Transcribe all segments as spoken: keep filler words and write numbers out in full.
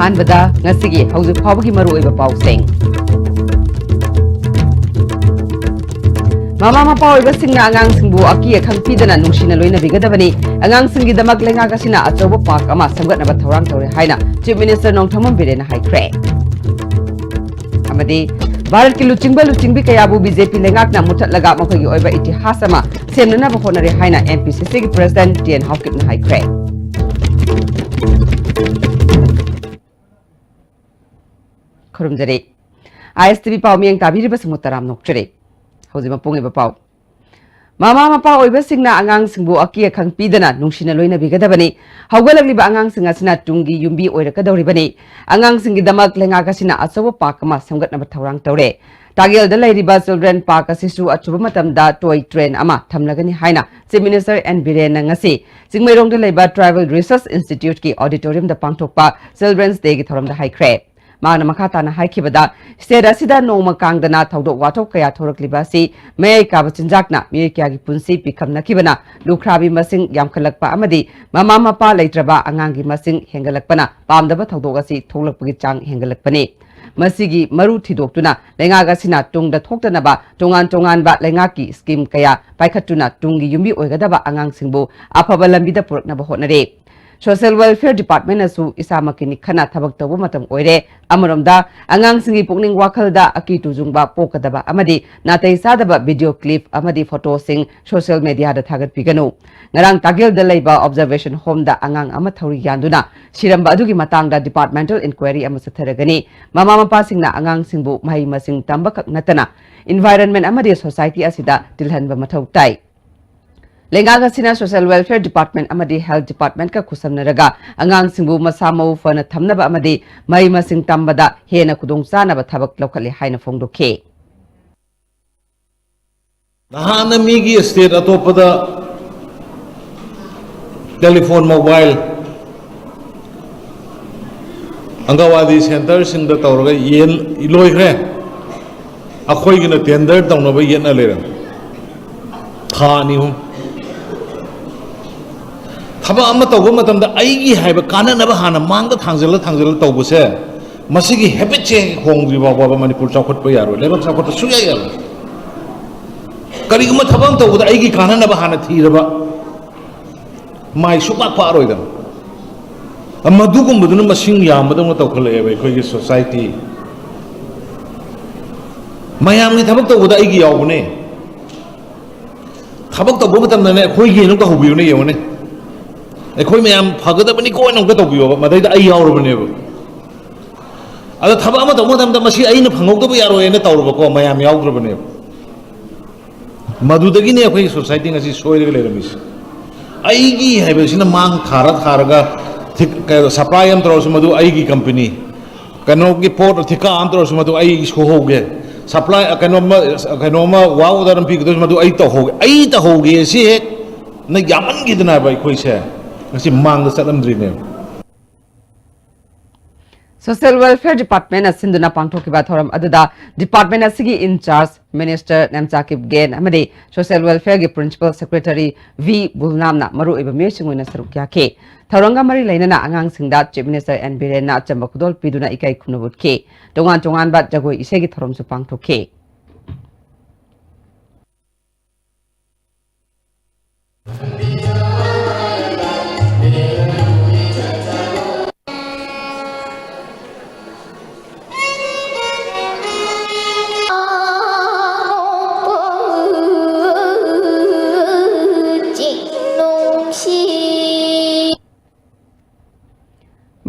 ꯑꯍꯥꯟꯕꯗ ꯉꯁꯤꯒꯤ ꯍꯧꯖꯤꯛ ꯐꯥꯎꯕꯒꯤ ꯃꯔꯨꯑꯣꯏꯕ ꯄꯥꯎꯁꯤꯡ꯫ ꯃꯃꯥ ꯃꯄꯥ ꯑꯣꯏꯕꯁꯤꯡꯅ ꯑꯉꯥꯡꯁꯤꯡꯕꯨ ꯑꯀꯤ ꯑꯈꯪ ꯄꯤꯗꯅ ꯅꯨꯡꯁꯤꯅ ꯂꯣꯏꯅꯕꯤꯒꯗꯕꯅꯤ꯫ ꯑꯉꯥꯡꯁꯤꯡꯒꯤꯗꯃꯛ ꯂꯩꯉꯥꯛ ꯑꯁꯤꯅ ꯑꯆꯧꯕ ꯄꯥꯔꯛ ꯑꯃ ꯁꯦꯝꯒꯠꯅꯕ ꯊꯧꯔꯥꯡ ꯇꯧꯔꯦ ꯍꯥꯏꯅ Chief Minister ꯅꯣꯡꯊꯣꯝꯕꯝ ꯕꯤꯔꯦꯟꯅ ꯍꯥꯏꯈ꯭ꯔꯦ꯫ ꯑꯃꯗꯤ ꯚꯥꯔꯠꯀꯤ ꯂꯨꯆꯤꯡꯕ ꯂꯨꯆꯤꯡꯕꯤ ꯀꯌꯥꯕꯨ ꯕꯤ ꯖꯦ ꯄꯤ ꯂꯩꯉꯥꯛꯅ ꯃꯨꯠꯊꯠꯂꯒ ꯃꯈꯣꯏꯒꯤ ꯑꯣꯏꯕ ꯏꯇꯤꯍꯥꯁ ꯑꯃ ꯁꯦꯝꯅꯅꯕ ꯍꯣꯠꯅꯔꯦ ꯍꯥꯏꯅ ꯑꯦꯝ ꯄꯤ ꯁꯤ ꯁꯤꯒꯤ ꯄ꯭ꯔꯦꯁꯤꯗꯦꯟꯠ ꯇꯤ ꯑꯦꯟ ꯍꯥꯎꯀꯤꯞꯅ ꯍꯥꯏꯈ꯭ꯔꯦ꯫ ꯈꯨꯔꯨꯝꯖꯔꯤ꯫ ꯑꯥꯏ ꯑꯦꯁ ꯇꯤ ꯚꯤ ꯄꯥꯎ ꯃꯤꯠꯌꯦꯡ ꯇꯥꯕꯤꯔꯤꯕꯁꯤꯡꯕꯨ ꯇꯔꯥꯝꯅ ꯑꯣꯛꯆꯔꯤ꯫ ꯍꯧꯖꯤꯛ ꯃꯄꯨꯡ ꯑꯣꯏꯕ ꯄꯥꯎ꯫ ꯃꯃꯥ ꯃꯄꯥ ꯑꯣꯏꯕꯁꯤꯡꯅ ꯑꯉꯥꯡꯁꯤꯡꯕꯨ ꯑꯀꯤ ꯑꯈꯪ ꯄꯤꯗꯅ ꯅꯨꯡꯁꯤꯅ ꯂꯣꯏꯅꯕꯤꯒꯗꯕꯅꯤ꯫ ꯍꯧꯒꯠꯂꯛꯂꯤꯕ ꯑꯉꯥꯡꯁꯤꯡ ꯑꯁꯤꯅ ꯇꯨꯡꯒꯤ ꯌꯨꯝꯕꯤ ꯑꯣꯏꯔꯛꯀꯗꯧꯔꯤꯕꯅꯤ꯫ ꯑꯉꯥꯡꯁꯤꯡꯒꯤꯗꯃꯛ ꯂꯩꯉꯥꯛ ꯑꯁꯤꯅ ꯑꯆꯧꯕ ꯄꯥꯔꯛ ꯑꯃ ꯁꯦꯝꯒꯠꯅꯕ ꯊꯧꯔꯥꯡ ꯇꯧꯔꯦ꯫ ꯇꯥꯒꯦꯜꯗ ꯂꯩꯔꯤꯕ ꯆꯤꯜꯗ꯭ꯔꯦꯟ ꯄꯥꯔꯛ ꯑꯁꯤꯁꯨ ꯑꯆꯨꯝꯕ ꯃꯇꯝꯗ ꯇꯣꯏ ꯇ꯭ꯔꯦꯟ ꯑꯃ ꯊꯝꯂꯒꯅꯤ ꯍꯥꯏꯅ ꯆꯤꯐ ꯃꯤꯅꯤꯁꯇꯔ ꯑꯦꯟ ꯕꯤꯔꯦꯟꯅ ꯉꯁꯤ ꯆꯤꯡꯃꯩꯔꯣꯡꯗ ꯂꯩꯕ ꯇ꯭ꯔꯥꯏꯕꯦꯜ ꯔꯤꯁꯔꯁ ꯏꯟꯁꯇꯤꯇ꯭ꯌꯨꯠꯀꯤ ꯑꯣꯗꯤꯇꯣꯔꯤꯌꯝꯗ ꯄꯥꯡꯊꯣꯛꯄ ꯆꯤꯜꯗ꯭ꯔꯦꯟꯁ ꯗꯦꯒꯤ ꯊꯧꯔꯝꯗ ꯍꯥꯏꯈ꯭ꯔꯦ꯫ ꯃꯍꯥꯛꯅ ꯃꯈꯥ ꯇꯥꯅ ꯍꯥꯏꯈꯤꯕꯗ, ꯁ꯭ꯇꯦꯠ ꯑꯁꯤꯗ ꯅꯣꯡꯃ ꯀꯥꯡꯗꯅ ꯊꯧꯗꯣꯛ ꯋꯥꯊꯣꯛ ꯀꯌꯥ ꯊꯣꯔꯛꯂꯤꯕ ꯑꯁꯤ ꯃꯌꯥꯏ ꯀꯥꯕ ꯆꯤꯟꯖꯥꯛꯅ ꯃꯤꯑꯣꯏ ꯀꯌꯥꯒꯤ ꯄꯨꯟꯁꯤ ꯄꯤꯈꯝꯅꯈꯤꯕꯅ ꯂꯨꯈ꯭ꯔꯥꯕꯤ ꯃꯁꯤꯡ ꯌꯥꯝꯈꯠꯂꯛꯄ ꯑꯃꯗꯤ ꯃꯃꯥ ꯃꯄꯥ ꯂꯩꯇ꯭ꯔꯕ ꯑꯉꯥꯡꯒꯤ ꯃꯁꯤꯡ ꯍꯦꯟꯒꯠꯂꯛꯄꯅ ꯄꯥꯝꯗꯕ ꯊꯧꯗꯣꯛ ꯑꯁꯤ ꯊꯣꯛꯂꯛꯄꯒꯤ ꯆꯥꯡ ꯍꯦꯟꯒꯠꯂꯛꯄꯅꯤ꯫ ꯃꯁꯤꯒꯤ ꯃꯔꯨ ꯊꯤꯗꯣꯛꯇꯨꯅ ꯂꯩꯉꯥꯛ ꯑꯁꯤꯅ ꯇꯨꯡꯗ ꯊꯣꯛꯇꯅꯕ ꯇꯣꯉꯥꯟ ꯇꯣꯉꯥꯟꯕ ꯂꯩꯉꯥꯛꯀꯤ ꯁ꯭ꯀꯤꯝ ꯀꯌꯥ ꯄꯥꯏꯈꯠꯇꯨꯅ ꯇꯨꯡꯒꯤ ꯌꯨꯝꯕꯤ ꯑꯣꯏꯒꯗꯕ ꯑꯉꯥꯡꯁꯤꯡꯕꯨ ꯑꯐꯕ ꯂꯝꯕꯤꯗ ꯄꯨꯔꯛꯅꯕ ꯍꯣꯠꯅꯔꯦ꯫ ꯁꯣꯁꯤꯌꯦꯜ ꯋꯦꯜꯐꯤꯌꯔ ꯗꯤꯄꯥꯔꯠꯃꯦꯟꯅꯁꯨ ꯏꯁꯥꯃꯛꯀꯤ ꯅꯤꯛꯈꯅ ꯊꯕꯛ ꯇꯧꯕ ꯃꯇꯝ ꯑꯣꯏꯔꯦ꯫ ꯑꯃꯔꯣꯝꯗ, ꯑꯉꯥꯡꯁꯤꯡꯒꯤ ꯄꯨꯛꯅꯤꯡ ꯋꯥꯈꯜꯗ ꯑꯀꯤ ꯇꯨꯖꯨꯡꯕ ꯄꯣꯛꯀꯗꯕ ꯑꯃꯗꯤ ꯅꯥꯇꯩ ꯆꯥꯗꯕ ꯚꯤꯗꯤꯑꯣ ꯀ꯭ꯂꯤꯞ ꯑꯃꯗꯤ ꯐꯣꯇꯣꯁꯤꯡ ꯁꯣꯁꯤꯌꯦꯜ ꯃꯦꯗꯤꯌꯥꯗ ꯊꯥꯒꯠꯄꯤꯒꯅꯨ꯫ ꯉꯔꯥꯡ ꯇꯥꯒꯦꯜꯗ ꯂꯩꯕ ꯑꯣꯕꯖꯔꯕꯦꯁꯟ ꯍꯣꯝꯗ ꯑꯉꯥꯡ ꯑꯃ ꯊꯧꯔꯤ ꯌꯥꯟꯗꯨꯅ ꯁꯤꯔꯝꯕ ꯑꯗꯨꯒꯤ ꯃꯇꯥꯡꯗ ꯗꯤꯄꯥꯔꯠꯃꯦꯟꯇꯦꯜ ꯏꯟꯀ꯭ꯋꯥꯏꯔꯤ ꯑꯃ ꯆꯠꯊꯔꯒꯅꯤ꯫ ꯃꯃꯥ ꯃꯄꯥꯁꯤꯡꯅ ꯑꯉꯥꯡꯁꯤꯡꯕꯨ ꯃꯍꯩ ꯃꯁꯤꯡ ꯇꯝꯕꯈꯛ ꯅꯠꯇꯅ ꯏꯟꯚꯥꯏꯔꯟꯃꯦꯟ ꯑꯃꯗꯤ ꯁꯣꯁꯥꯏꯇꯤ ꯑꯁꯤꯗ ꯇꯤꯜꯍꯟꯕ ꯃꯊꯧ ꯇꯥꯏ꯫ ꯂꯩꯉꯥꯛ ꯑꯁꯤꯅ ꯁꯣꯁꯤꯌꯦꯜ ꯋꯦꯜꯐꯤꯌꯔ ꯗꯤꯄꯥꯔꯠꯃꯦꯟ ꯑꯃꯗꯤ ꯍꯦꯜꯊ ꯗꯤꯄꯥꯔꯠꯃꯦꯟꯀ ꯈꯨꯠꯁꯝꯅꯔꯒ ꯑꯉꯥꯡꯁꯤꯡꯕꯨ ꯃꯁꯥ ꯃꯎ ꯐꯅ ꯊꯝꯅꯕ ꯑꯃꯗꯤ ꯃꯍꯩ ꯃꯁꯤꯡ ꯇꯝꯕꯗ ꯍꯦꯟꯅ ꯈꯨꯗꯣꯡꯆꯥꯅꯕ ꯊꯕꯛ ꯂꯧꯈꯠꯂꯦ ꯍꯥꯏꯅ ꯐꯣꯡꯗꯣꯛꯈꯤ꯫ ꯅꯍꯥꯛꯅ ꯃꯤꯒꯤ ꯁ꯭ꯇꯦꯠ ꯑꯇꯣꯞꯄꯗ ꯇꯦꯂꯤꯐꯣꯟ, ꯃꯣꯕꯥꯏꯜ, ꯑꯪꯒꯋꯥꯗꯤ ꯁꯦꯟꯇꯔꯁꯤꯡꯗ ꯇꯧꯔꯒ ꯌꯦꯟ ꯂꯣꯏꯈ꯭ꯔꯦ꯫ ꯑꯩꯈꯣꯏꯒꯤꯅ ꯇꯦꯟꯗꯔ ꯇꯧꯅꯕ ꯌꯦꯠꯅ ꯂꯩꯔꯝꯃꯤ꯫ ꯊꯥ ꯑꯅꯤ ꯑꯍꯨꯝ꯫ ꯊꯕꯛ ꯑꯃ ꯇꯧꯕ ꯃꯇꯝꯗ ꯑꯩꯒꯤ ꯍꯥꯏꯕ ꯀꯥꯟꯅꯅꯕ ꯍꯥꯟꯅ ꯃꯥꯡꯗ ꯊꯥꯡꯖꯜꯂ ꯊꯥꯡꯖꯜꯂ ꯇꯧꯕꯁꯦ, ꯃꯁꯤꯒꯤ ꯍꯦꯕꯤꯠꯁꯦ ꯍꯦꯛ ꯍꯣꯡꯗ꯭ꯔꯤ ꯐꯥꯎꯕ ꯃꯅꯤꯄꯨꯔ ꯆꯥꯎꯈꯠꯄ ꯌꯥꯔꯣꯏ, ꯂꯩꯕꯥꯛ ꯆꯥꯎꯈꯠꯄ ꯁꯨꯡꯌꯥ ꯌꯥꯔꯣꯏ꯫ ꯀꯔꯤꯒꯨꯝꯕ ꯊꯕꯛ ꯑꯃ ꯇꯧꯕꯗ ꯑꯩꯒꯤ ꯀꯥꯟꯅꯅꯕ ꯍꯥꯟꯅ ꯊꯤꯔꯕ ꯃꯥꯏ ꯁꯨꯡꯄꯥꯛ ꯄꯥꯛꯑꯔꯣꯏꯗꯕ꯫ ꯃꯗꯨꯒꯨꯝꯕꯗꯨꯅ ꯃꯁꯤꯡ ꯌꯥꯝꯕꯗꯧꯅ ꯇꯧꯈꯠꯂꯛꯑꯦꯕ ꯑꯩꯈꯣꯏꯒꯤ ꯁꯣꯁꯥꯏꯇꯤ꯫ ꯃꯌꯥꯝꯒꯤ ꯊꯕꯛ ꯇꯧꯕꯗ ꯑꯩꯒꯤ ꯌꯥꯎꯕꯅꯦ꯫ ꯊꯕꯛ ꯇꯧꯕ ꯃꯇꯝꯗꯅꯦ, ꯑꯩꯈꯣꯏꯒꯤ ꯑꯗꯨꯝ ꯇꯧꯍꯧꯕꯤꯌꯨꯅꯦ, ꯌꯦꯡꯉꯨꯅꯦ꯫ ꯑꯩꯈꯣꯏ ꯃꯌꯥꯝ ꯐꯒꯗꯕꯅꯤꯀꯣ ꯍꯥꯏꯅ ꯑꯃꯨꯛꯀ ꯇꯧꯕꯤꯌꯣꯕ, ꯃꯗꯩꯗ ꯑꯩ ꯌꯥꯎꯔꯕꯅꯦꯕ꯫ ꯑꯗꯣ ꯊꯕꯛ ꯑꯃ ꯇꯧꯕ ꯃꯇꯝꯗ ꯃꯁꯤ ꯑꯩꯅ ꯐꯪꯍꯧꯗꯕ ꯌꯥꯔꯣꯏꯅ ꯇꯧꯔꯕꯀꯣ, ꯃꯌꯥꯝ ꯌꯥꯎꯗ꯭ꯔꯕꯅꯦꯕ꯫ ꯃꯗꯨꯗꯒꯤꯅꯦ ꯑꯩꯈꯣꯏꯒꯤ ꯁꯣꯁꯥꯏꯇꯤ ꯉꯁꯤ ꯁꯣꯏꯔꯒ ꯂꯩꯔꯝꯃꯤꯁꯦ꯫ ꯑꯩꯒꯤ ꯍꯥꯏꯕꯁꯤꯅ ꯃꯥꯡ ꯊꯥꯔ ꯊꯥꯔꯒ ꯊꯤꯛ-, ꯀꯩꯅꯣ, ꯁꯄ꯭ꯂꯥꯏ ꯑꯃ ꯇꯧꯔꯁꯨ ꯃꯗꯨ ꯑꯩꯒꯤ ꯀꯝꯄꯅꯤ, ꯀꯩꯅꯣꯒꯤ ꯄꯣꯠ ꯊꯤꯀꯥ ꯑꯃ ꯇꯧꯔꯁꯨ ꯃꯗꯨ ꯑꯩ ꯁꯨꯍꯧꯒꯦ, ꯁꯄ꯭ꯂꯥꯏ, ꯀꯩꯅꯣꯝꯃ, ꯀꯩꯅꯣꯝꯃ ꯋꯥꯔꯛ ꯑꯣꯔꯗꯔ ꯑꯃ ꯄꯤꯒꯗꯧꯁꯨ ꯃꯗꯨ ꯑꯩ ꯇꯧꯍꯧꯒꯦ, ꯑꯩ ꯇꯧꯍꯧꯒꯦ ꯁꯤ ꯍꯦꯛ ꯅ ꯌꯥꯝꯃꯟꯈꯤꯗꯅꯕ ꯑꯩꯈꯣꯏꯁꯦ ꯉꯁꯤ ꯃꯥꯡꯗ ꯆꯠꯂꯝꯗ꯭ꯔꯤꯅꯦꯕ꯫ Social Welfare Department ꯅ ꯁꯤꯟꯗꯨꯅ ꯄꯥꯡꯊꯣꯛꯈꯤꯕ ꯊꯧꯔꯝ ꯑꯗꯨꯗ department ꯑꯁꯤꯒꯤ in charge Minister Nemcha Kipgen ꯑꯃꯗꯤ Social Welfare ꯒꯤ Principal Secretary ꯚꯤ ꯕꯨꯜꯅꯥꯝꯅ ꯃꯔꯨꯑꯣꯏꯕ ꯃꯤꯑꯣꯏꯁꯤꯡ ꯑꯣꯏꯅ ꯁꯔꯨꯛ ꯌꯥꯈꯤ꯫ ꯊꯧꯔꯝꯒ ꯃꯔꯤ ꯂꯩꯅꯅ ꯑꯉꯥꯡꯁꯤꯡꯗ Chief Minister ꯑꯦꯟ ꯕꯤꯔꯦꯟꯅ ꯑꯆꯝꯕ ꯈꯨꯗꯣꯜ ꯄꯤꯗꯨꯅ ꯏꯀꯥꯏ ꯈꯨꯝꯅꯕ ꯎꯠꯈꯤ꯫ ꯇꯣꯉꯥꯟ ꯇꯣꯉꯥꯟꯕ ꯖꯒꯣꯏ ꯏꯁꯩꯒꯤ ꯊꯧꯔꯝꯁꯨ ꯄꯥꯡꯊꯣꯛꯈꯤ꯫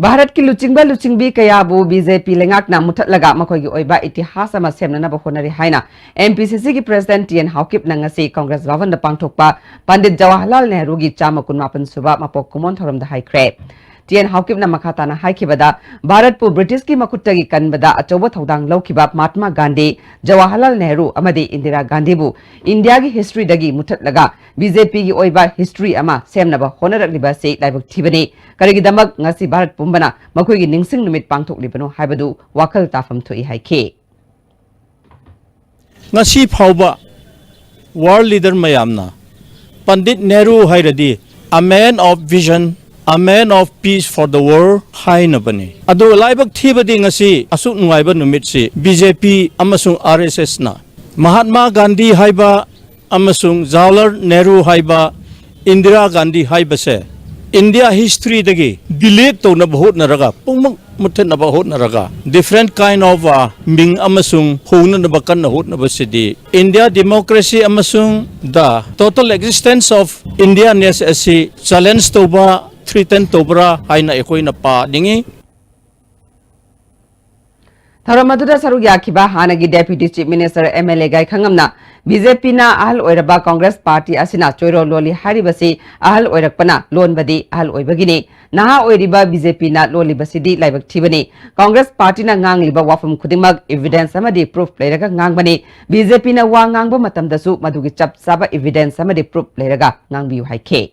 ꯚꯥꯔꯠꯀꯤ ꯂꯨꯆꯤꯡꯕ ꯂꯨꯆꯤꯡꯕꯤ ꯀꯌꯥꯕꯨ ꯕꯤ ꯖꯦ ꯄꯤ ꯂꯩꯉꯥꯛꯅ ꯃꯨꯊꯠꯂꯒ ꯃꯈꯣꯏꯒꯤ ꯑꯣꯏꯕ ꯏꯇꯤꯍꯥꯁ ꯑꯃ ꯁꯦꯝꯅꯅꯕ ꯍꯣꯠꯅꯔꯤ ꯍꯥꯏꯅ ꯑꯦꯝ ꯄꯤ ꯁꯤ ꯁꯤꯒꯤ ꯄ꯭ꯔꯦꯁꯤꯗꯦꯟꯠ ꯇꯤ ꯑꯦꯟ ꯍꯥꯎꯀꯤꯞꯅ ꯉꯁꯤ ꯀꯪꯒ꯭ꯔꯦꯁ ꯚꯕꯟꯗ ꯄꯥꯡꯊꯣꯛꯄ ꯄꯟꯗꯤꯠ ꯖꯋꯥꯍꯔꯂꯥꯜ ꯅꯦꯍꯔꯨꯒꯤ ꯆꯥꯝꯃ ꯀꯨꯟꯃꯥꯄꯟ ꯁꯨꯕ ꯃꯄꯣꯛ ꯀꯨꯝꯑꯣꯟ ꯊꯧꯔꯝꯗ ꯍꯥꯏꯈ꯭ꯔꯦ꯫ ꯇꯤ ꯑꯦꯟ ꯍꯥꯎꯀꯤꯞꯅ ꯃꯈꯥ ꯇꯥꯅ ꯍꯥꯏꯈꯤꯕꯗ, ꯚꯥꯔꯠꯄꯨ ꯕ꯭ꯔꯤꯇꯤꯁꯀꯤ ꯃꯈꯨꯠꯇꯒꯤ ꯀꯟꯕꯗ ꯑꯆꯧꯕ ꯊꯧꯗꯥꯡ ꯂꯧꯈꯤꯕ ꯃꯍꯥꯠꯃꯥ ꯒꯥꯟꯙꯤ, ꯖꯋꯥꯍꯔꯂꯥꯜ ꯅꯦꯍꯔꯨ ꯑꯃꯗꯤ ꯏꯟꯗꯤꯔꯥ ꯒꯥꯟꯙꯤꯕꯨ ꯏꯟꯗꯤꯌꯥꯒꯤ ꯍꯤꯁꯇ꯭ꯔꯤꯗꯒꯤ ꯃꯨꯊꯠꯂꯒ ꯕꯤ ꯖꯦ ꯄꯤꯒꯤ ꯑꯣꯏꯕ ꯍꯤꯁꯇ꯭ꯔꯤ ꯑꯃ ꯁꯦꯝꯅꯕ ꯍꯣꯠꯅꯔꯛꯂꯤꯕ ꯑꯁꯤ ꯂꯥꯏꯕꯛ ꯊꯤꯕꯅꯤ꯫ ꯀꯔꯤꯒꯤꯗꯃꯛ ꯉꯁꯤ ꯚꯥꯔꯠ ꯄꯨꯝꯕꯅ ꯃꯈꯣꯏꯒꯤ ꯅꯤꯡꯁꯤꯡ ꯅꯨꯃꯤꯠ ꯄꯥꯡꯊꯣꯛꯂꯤꯕꯅꯣ ꯍꯥꯏꯕꯗꯨ ꯋꯥꯈꯜ ꯇꯥꯐꯝ ꯊꯣꯛꯏ ꯍꯥꯏꯈꯤ꯫ ꯉꯁꯤ ꯐꯥꯎꯕ ꯋꯥꯔꯜ ꯂꯤꯗꯔ ꯃꯌꯥꯝꯅ ꯄꯟꯗꯤꯠ ꯅꯦꯍꯔꯨ ꯍꯥꯏꯔꯗꯤ A man of vision, a man of peace for the world ꯍꯥꯏꯅꯕꯅꯤ꯫ ꯑꯗꯨ ꯂꯥꯏꯕꯛ ꯊꯤꯕꯗꯤ ꯉꯁꯤ ꯑꯁꯨꯛ ꯅꯨꯡꯉꯥꯏꯕ ꯅꯨꯃꯤꯠꯁꯤ B J P ꯑꯃꯁꯨꯡ R S S ꯅ ꯃꯍꯥꯠꯃꯥ ꯒꯥꯟꯙꯤ ꯍꯥꯏꯕ ꯑꯃꯁꯨꯡ ꯖꯋꯥꯍꯔꯂꯥꯜ ꯅꯦꯍꯔꯨ ꯍꯥꯏꯕ, ꯏꯟꯗꯤꯔꯥ ꯒꯥꯟꯙꯤ ꯍꯥꯏꯕꯁꯦ India history ꯗꯒꯤ delete ꯇꯧꯅꯕ ꯍꯣꯠꯅꯔꯒ, ꯄꯨꯡꯃꯨꯠ ꯃꯨꯠꯊꯠꯅꯕ ꯍꯣꯠꯅꯔꯒ, different kind of, uh, ꯃꯤꯡ ꯑꯃꯁꯨꯡ ꯍꯣꯡꯅꯅꯕ ꯀꯟꯅ ꯍꯣꯠꯅꯕꯁꯤꯗꯤ India democracy ꯑꯃꯁꯨꯡ the total existence of Indianness ꯑꯁꯤ challenge ꯇꯧꯕ, threaten ꯇꯧꯕ꯭ꯔꯥ ꯍꯥꯏꯅ ꯑꯩꯈꯣꯏꯅ ꯄꯥꯅꯤꯡꯏ꯫ ꯊꯧꯔꯝ ꯑꯗꯨꯗ ꯁꯔꯨꯛ ꯌꯥꯈꯤꯕ ꯍꯥꯟꯅꯒꯤ Deputy Chief Minister, M L A ꯒꯥꯏꯈꯪꯉꯝꯅ, B J P ꯅ ꯑꯍꯜ ꯑꯣꯏꯔꯕ Congress Party ꯑꯁꯤꯅ ꯆꯣꯏꯔꯣꯜ ꯂꯣꯜꯂꯤ ꯍꯥꯏꯔꯤꯕꯁꯤ ꯑꯍꯜ ꯑꯣꯏꯔꯛꯄꯅ ꯂꯣꯟꯕꯗꯤ ꯑꯍꯜ ꯑꯣꯏꯕꯒꯤꯅꯤ꯫ ꯅꯍꯥ ꯑꯣꯏꯔꯤꯕ B J P ꯅ ꯂꯣꯜꯂꯤꯕꯁꯤꯗꯤ ꯂꯥꯏꯕꯛ ꯊꯤꯕꯅꯤ꯫ Congress Party ꯅ ꯉꯥꯡꯂꯤꯕ ꯋꯥꯐꯝ ꯈꯨꯗꯤꯡꯃꯛ evidence ꯑꯃꯗꯤ proof ꯂꯩꯔꯒ ꯉꯥꯡꯕꯅꯤ꯫ B J P ꯅ ꯋꯥ ꯉꯥꯡꯕ ꯃꯇꯝꯗꯁꯨ ꯃꯗꯨꯒꯤ ꯆꯞ ꯆꯥꯕ evidence ꯑꯃꯗꯤ proof ꯂꯩꯔꯒ ꯉꯥꯡꯕꯤꯌꯨ ꯍꯥꯏꯈꯤ꯫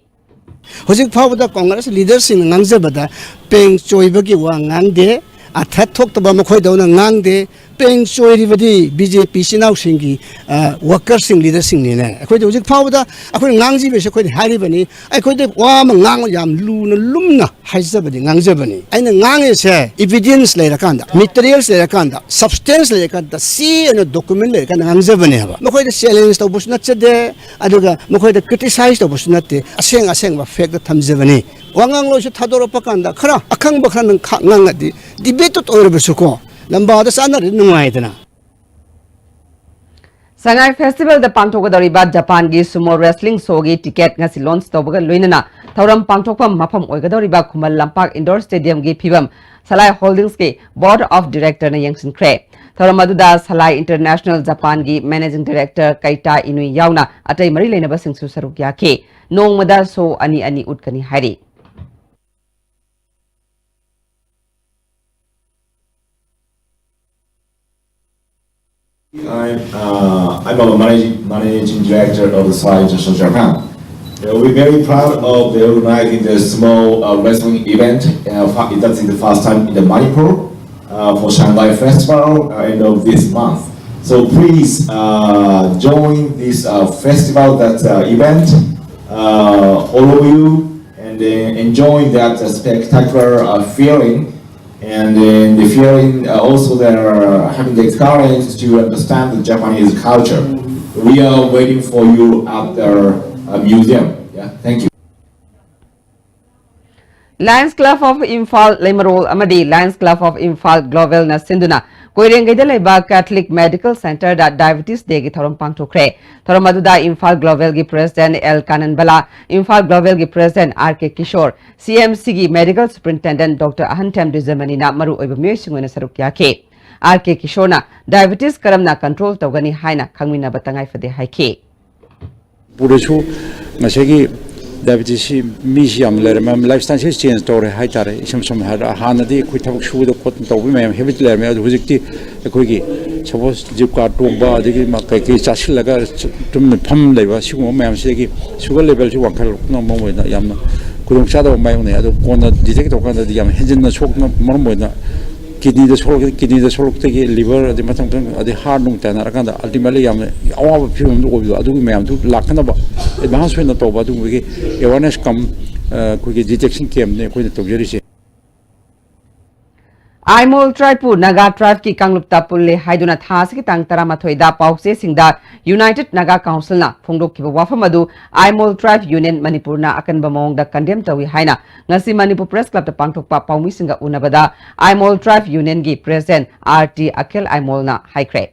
ꯍꯧꯖꯤꯛ ꯐꯥꯎꯕꯗ ꯀꯣꯡꯒ꯭ꯔꯦꯁ ꯂꯤꯗꯔꯁꯤꯡꯅ ꯉꯥꯡꯖꯕꯗ ꯄꯦꯡ ꯆꯣꯏꯕꯒꯤ ꯋꯥ ꯉꯥꯡꯗꯦ, ꯑꯊꯠ ꯊꯣꯛꯇꯕ ꯃꯈꯣꯏꯗꯧꯅ ꯉꯥꯡꯗꯦ꯫ ꯄꯦꯡ ꯆꯣꯏꯔꯤꯕꯗꯤ ꯕꯤ ꯖꯦ ꯄꯤ ꯏꯆꯤꯟ ꯏꯅꯥꯎꯁꯤꯡꯒꯤ, ꯑ, ꯋꯥꯀꯔꯁꯤꯡ, ꯂꯤꯗꯔꯁꯤꯡꯅꯤꯅꯦ꯫ ꯑꯩꯈꯣꯏꯗ ꯍꯧꯖꯤꯛ ꯐꯥꯎꯕꯗ ꯑꯩꯈꯣꯏꯅ ꯉꯥꯡꯖꯤꯕꯁꯦ ꯑꯩꯈꯣꯏꯗ ꯍꯥꯏꯔꯤꯕꯅꯤ, ꯑꯩꯈꯣꯏꯗ ꯋꯥ ꯑꯃ ꯉꯥꯡꯕ ꯌꯥꯝ ꯂꯨꯅ ꯂꯨꯝꯅ ꯍꯥꯏꯖꯕꯗꯤ ꯉꯥꯡꯖꯕꯅꯤ꯫ ꯑꯩꯅ ꯉꯥꯡꯉꯤꯁꯦ evidence ꯂꯩꯔꯀꯥꯟꯗ, materials ꯂꯩꯔꯀꯥꯟꯗ, substance ꯂꯩꯔꯀꯥꯟꯗ, ꯆꯦ ꯑꯣꯏꯅ document ꯂꯩꯔꯀꯥꯟꯗ ꯉꯥꯡꯖꯕꯅꯦꯕ꯫ ꯃꯈꯣꯏꯗ challenge ꯇꯧꯕꯁꯨ ꯅꯠꯆꯗꯦ, ꯑꯗꯨꯒ ꯃꯈꯣꯏꯗ criticize ꯇꯧꯕꯁꯨ ꯅꯠꯇꯦ, ꯑꯁꯦꯡ ꯑꯁꯦꯡꯕ fact ꯊꯝꯖꯕꯅꯤ꯫ ꯋꯥꯉꯥꯡꯂꯣꯏꯁꯨ ꯊꯥꯗꯣꯔꯛꯄ ꯀꯥꯟꯗ ꯈꯔ ꯑꯈꯪꯕ ꯈꯔꯅ ꯈ-, ꯉꯥꯡꯉꯗꯤ debate ꯑꯣꯏꯔꯕꯁꯨꯀꯣ, ꯂꯝꯕꯥꯗ ꯆꯥꯟꯅꯔꯗꯤ ꯅꯨꯡꯉꯥꯏꯗꯅ꯫ ꯁꯉꯥꯏ ꯐꯦꯁꯇꯤꯚꯦꯜꯗ ꯄꯥꯡꯊꯣꯛꯀꯗꯧꯔꯤꯕ ꯖꯄꯥꯟꯒꯤ sumo wrestling showꯒꯤ ticket ꯉꯁꯤ launch ꯇꯧꯕꯒ ꯂꯣꯏꯅꯅ ꯊꯧꯔꯝ ꯄꯥꯡꯊꯣꯛꯐꯝ ꯃꯐꯝ ꯑꯣꯏꯒꯗꯧꯔꯤꯕ ꯈꯨꯃꯟ ꯂꯝꯄꯥꯛ indoor stadiumꯒꯤ ꯐꯤꯕꯝ ꯁꯂꯥꯏ Holdingsꯀꯤ Board of Directorꯅ ꯌꯦꯡꯁꯤꯟꯈ꯭ꯔꯦ꯫ ꯊꯧꯔꯝ ꯑꯗꯨꯗ ꯁꯂꯥꯏ International ꯖꯄꯥꯟꯒꯤ Managing Director ꯀꯩꯇꯥ ꯏꯅꯨꯏ ꯌꯥꯎꯅ ꯑꯇꯩ ꯃꯔꯤ ꯂꯩꯅꯕꯁꯤꯡꯁꯨ ꯁꯔꯨꯛ ꯌꯥꯈꯤ꯫ ꯅꯣꯡꯃꯗ show ꯑꯅꯤ ꯑꯅꯤ ꯎꯠꯀꯅꯤ ꯍꯥꯏꯔꯤ꯫ I'm, uh, I'm a managing, managing director of the Sly International Japan. Uh, we're very proud of the organizing the small, uh, wrestling event. Uh, fa- that's the first time in the Manipur, uh, for Shanghai Festival, uh, end of this month. So please, uh, join this, uh, festival, that, uh, event. uh, all of you and uh, enjoying that uh, spectacular uh, feeling. And uh, the feeling uh, also they're having the experience to understand the Japanese culture. We are waiting for you at the uh, museum. Yeah, thank you. Lions Club of Imphal ꯂꯩꯃꯔꯣꯜ ꯑꯃꯗꯤ Lions Club of Imphal Globalꯅ ꯁꯤꯟꯗꯨꯅ ꯀꯣꯏꯔꯦꯡꯒꯩꯗ ꯂꯩꯕ Catholic Medical Centreꯗ Diabetes Dayꯒꯤ ꯊꯧꯔꯝ ꯄꯥꯡꯊꯣꯛꯈ꯭ꯔꯦ꯫ ꯊꯧꯔꯝ ꯑꯗꯨꯗ Imphal Globalꯒꯤ President L ꯀꯥꯅꯟꯕꯂꯥ, Imphal Globalꯒꯤ President R K Kishore, C M Cꯒꯤ Medical Superintendent Doctor ꯑꯍꯟꯊꯦꯝ ꯗꯨꯖꯃꯅꯤꯅ ꯃꯔꯨꯑꯣꯏꯕ ꯃꯤꯑꯣꯏꯁꯤꯡ ꯑꯣꯏꯅ ꯁꯔꯨꯛ ꯌꯥꯈꯤ꯫ R K ꯀꯤꯁꯣꯔꯅ Diabetes ꯀꯔꯝꯅ control ꯇꯧꯒꯅꯤ ꯍꯥꯏꯅ ꯈꯪꯃꯤꯟꯅꯕ ꯇꯉꯥꯏꯐꯗꯦ ꯍꯥꯏꯈꯤ꯫ ꯄꯨꯔꯁꯨ ꯉꯁꯥꯏꯒꯤ diabetesꯁꯤ ꯃꯤꯁꯤ ꯌꯥꯝ ꯂꯩꯔꯦ, ꯃꯌꯥꯝ lifestyleꯁꯤ change ꯇꯧꯔꯦ ꯍꯥꯏꯇꯥꯔꯦ꯫ ꯏꯁꯝ ꯁꯝꯅ ꯍꯥꯏꯔꯕꯗ ꯍꯥꯟꯅꯗꯤ ꯑꯩꯈꯣꯏ ꯊꯕꯛ ꯁꯨꯕꯗ ꯈꯣꯠꯇꯅ ꯇꯧꯕꯒꯤ ꯃꯌꯥꯝ habit ꯂꯩꯔꯝꯃꯦ, ꯑꯗꯨ ꯍꯧꯖꯤꯛꯇꯤ ꯑꯩꯈꯣꯏꯒꯤ suppose Zipcar ꯇꯣꯡꯕ, ꯑꯗꯒꯤ ꯃ- ꯀꯩꯀꯩ ꯆꯥꯁꯤꯜꯂꯒ ꯆ- ꯇꯨꯝꯅ ꯐꯝ ꯂꯩꯕ, ꯁꯤꯒꯨꯝꯕ ꯃꯌꯥꯝꯁꯤꯗꯒꯤ sugar levelꯁꯤ ꯋꯥꯡꯈꯠꯂꯛꯄꯅ ꯃꯔꯝ ꯑꯣꯏꯅ ꯌꯥꯝꯅ ꯈꯨꯗꯣꯡꯆꯥꯗꯕ ꯃꯥꯌꯣꯛꯅꯩ꯫ ꯑꯗꯣ ꯀꯣꯟꯅ detect ꯇꯧꯔꯀꯥꯟꯗꯗꯤ ꯌꯥꯝ ꯍꯦꯟꯖꯤꯟꯅ ꯁꯣꯛꯅ ꯃꯔꯝ ꯑꯣꯏꯅ kidneyꯗ ꯁꯣꯛꯂꯛ kidneyꯗ ꯁꯣꯛꯂꯛꯇꯒꯤ liver, ꯑꯗꯩ ꯃꯊꯪ ꯃꯊꯪ ꯑꯗꯩ heart ꯅꯨꯡ ꯇꯥꯏꯅꯔꯀꯥꯟꯗ ultimately ꯌꯥꯝꯅ ꯑꯋꯥꯕ ꯐꯤꯕꯝꯗ ꯑꯣꯏꯕꯗꯣ, ꯑꯗꯨꯒꯤ ꯃꯌꯥꯝꯗꯨ ꯂꯥꯛꯇꯅꯕ advance ꯑꯣꯏꯅ ꯇꯧꯕ ꯑꯗꯨꯒꯨꯝꯕꯒꯤ awareness cum ꯑꯩꯈꯣꯏꯒꯤ detection campꯅꯤ ꯑꯩꯈꯣꯏꯅ ꯇꯧꯖꯔꯤꯁꯦ꯫ ꯑꯥꯏꯃꯣꯜ tribeꯄꯨ Naga tribeꯀꯤ ꯀꯥꯡꯂꯨꯞꯇ ꯄꯨꯜꯂꯦ ꯍꯥꯏꯗꯨꯅ ꯊꯥ ꯑꯁꯤꯒꯤ ꯇꯥꯡ ꯇꯔꯥꯃꯥꯊꯣꯏꯗ ꯄꯥꯎꯆꯦꯁꯤꯡꯗ United Naga Councilꯅ ꯐꯣꯡꯗꯣꯛꯈꯤꯕ ꯋꯥꯐꯝ ꯑꯗꯨ ꯑꯥꯏꯃꯣꯜ Tribe Union ꯃꯅꯤꯄꯨꯔꯅ ꯑꯀꯟꯕ ꯃꯑꯣꯡꯗ condemn ꯇꯧꯏ ꯍꯥꯏꯅ ꯉꯁꯤ ꯃꯅꯤꯄꯨꯔ Press Clubꯇ ꯄꯥꯡꯊꯣꯛꯄ ꯄꯥꯎꯃꯤꯁꯤꯡꯒ ꯎꯅꯕꯗ Aimol Tribe Unionꯒꯤ President R T ꯑꯈꯤꯜ ꯑꯥꯏꯃꯣꯜꯅ ꯍꯥꯏꯈ꯭ꯔꯦ꯫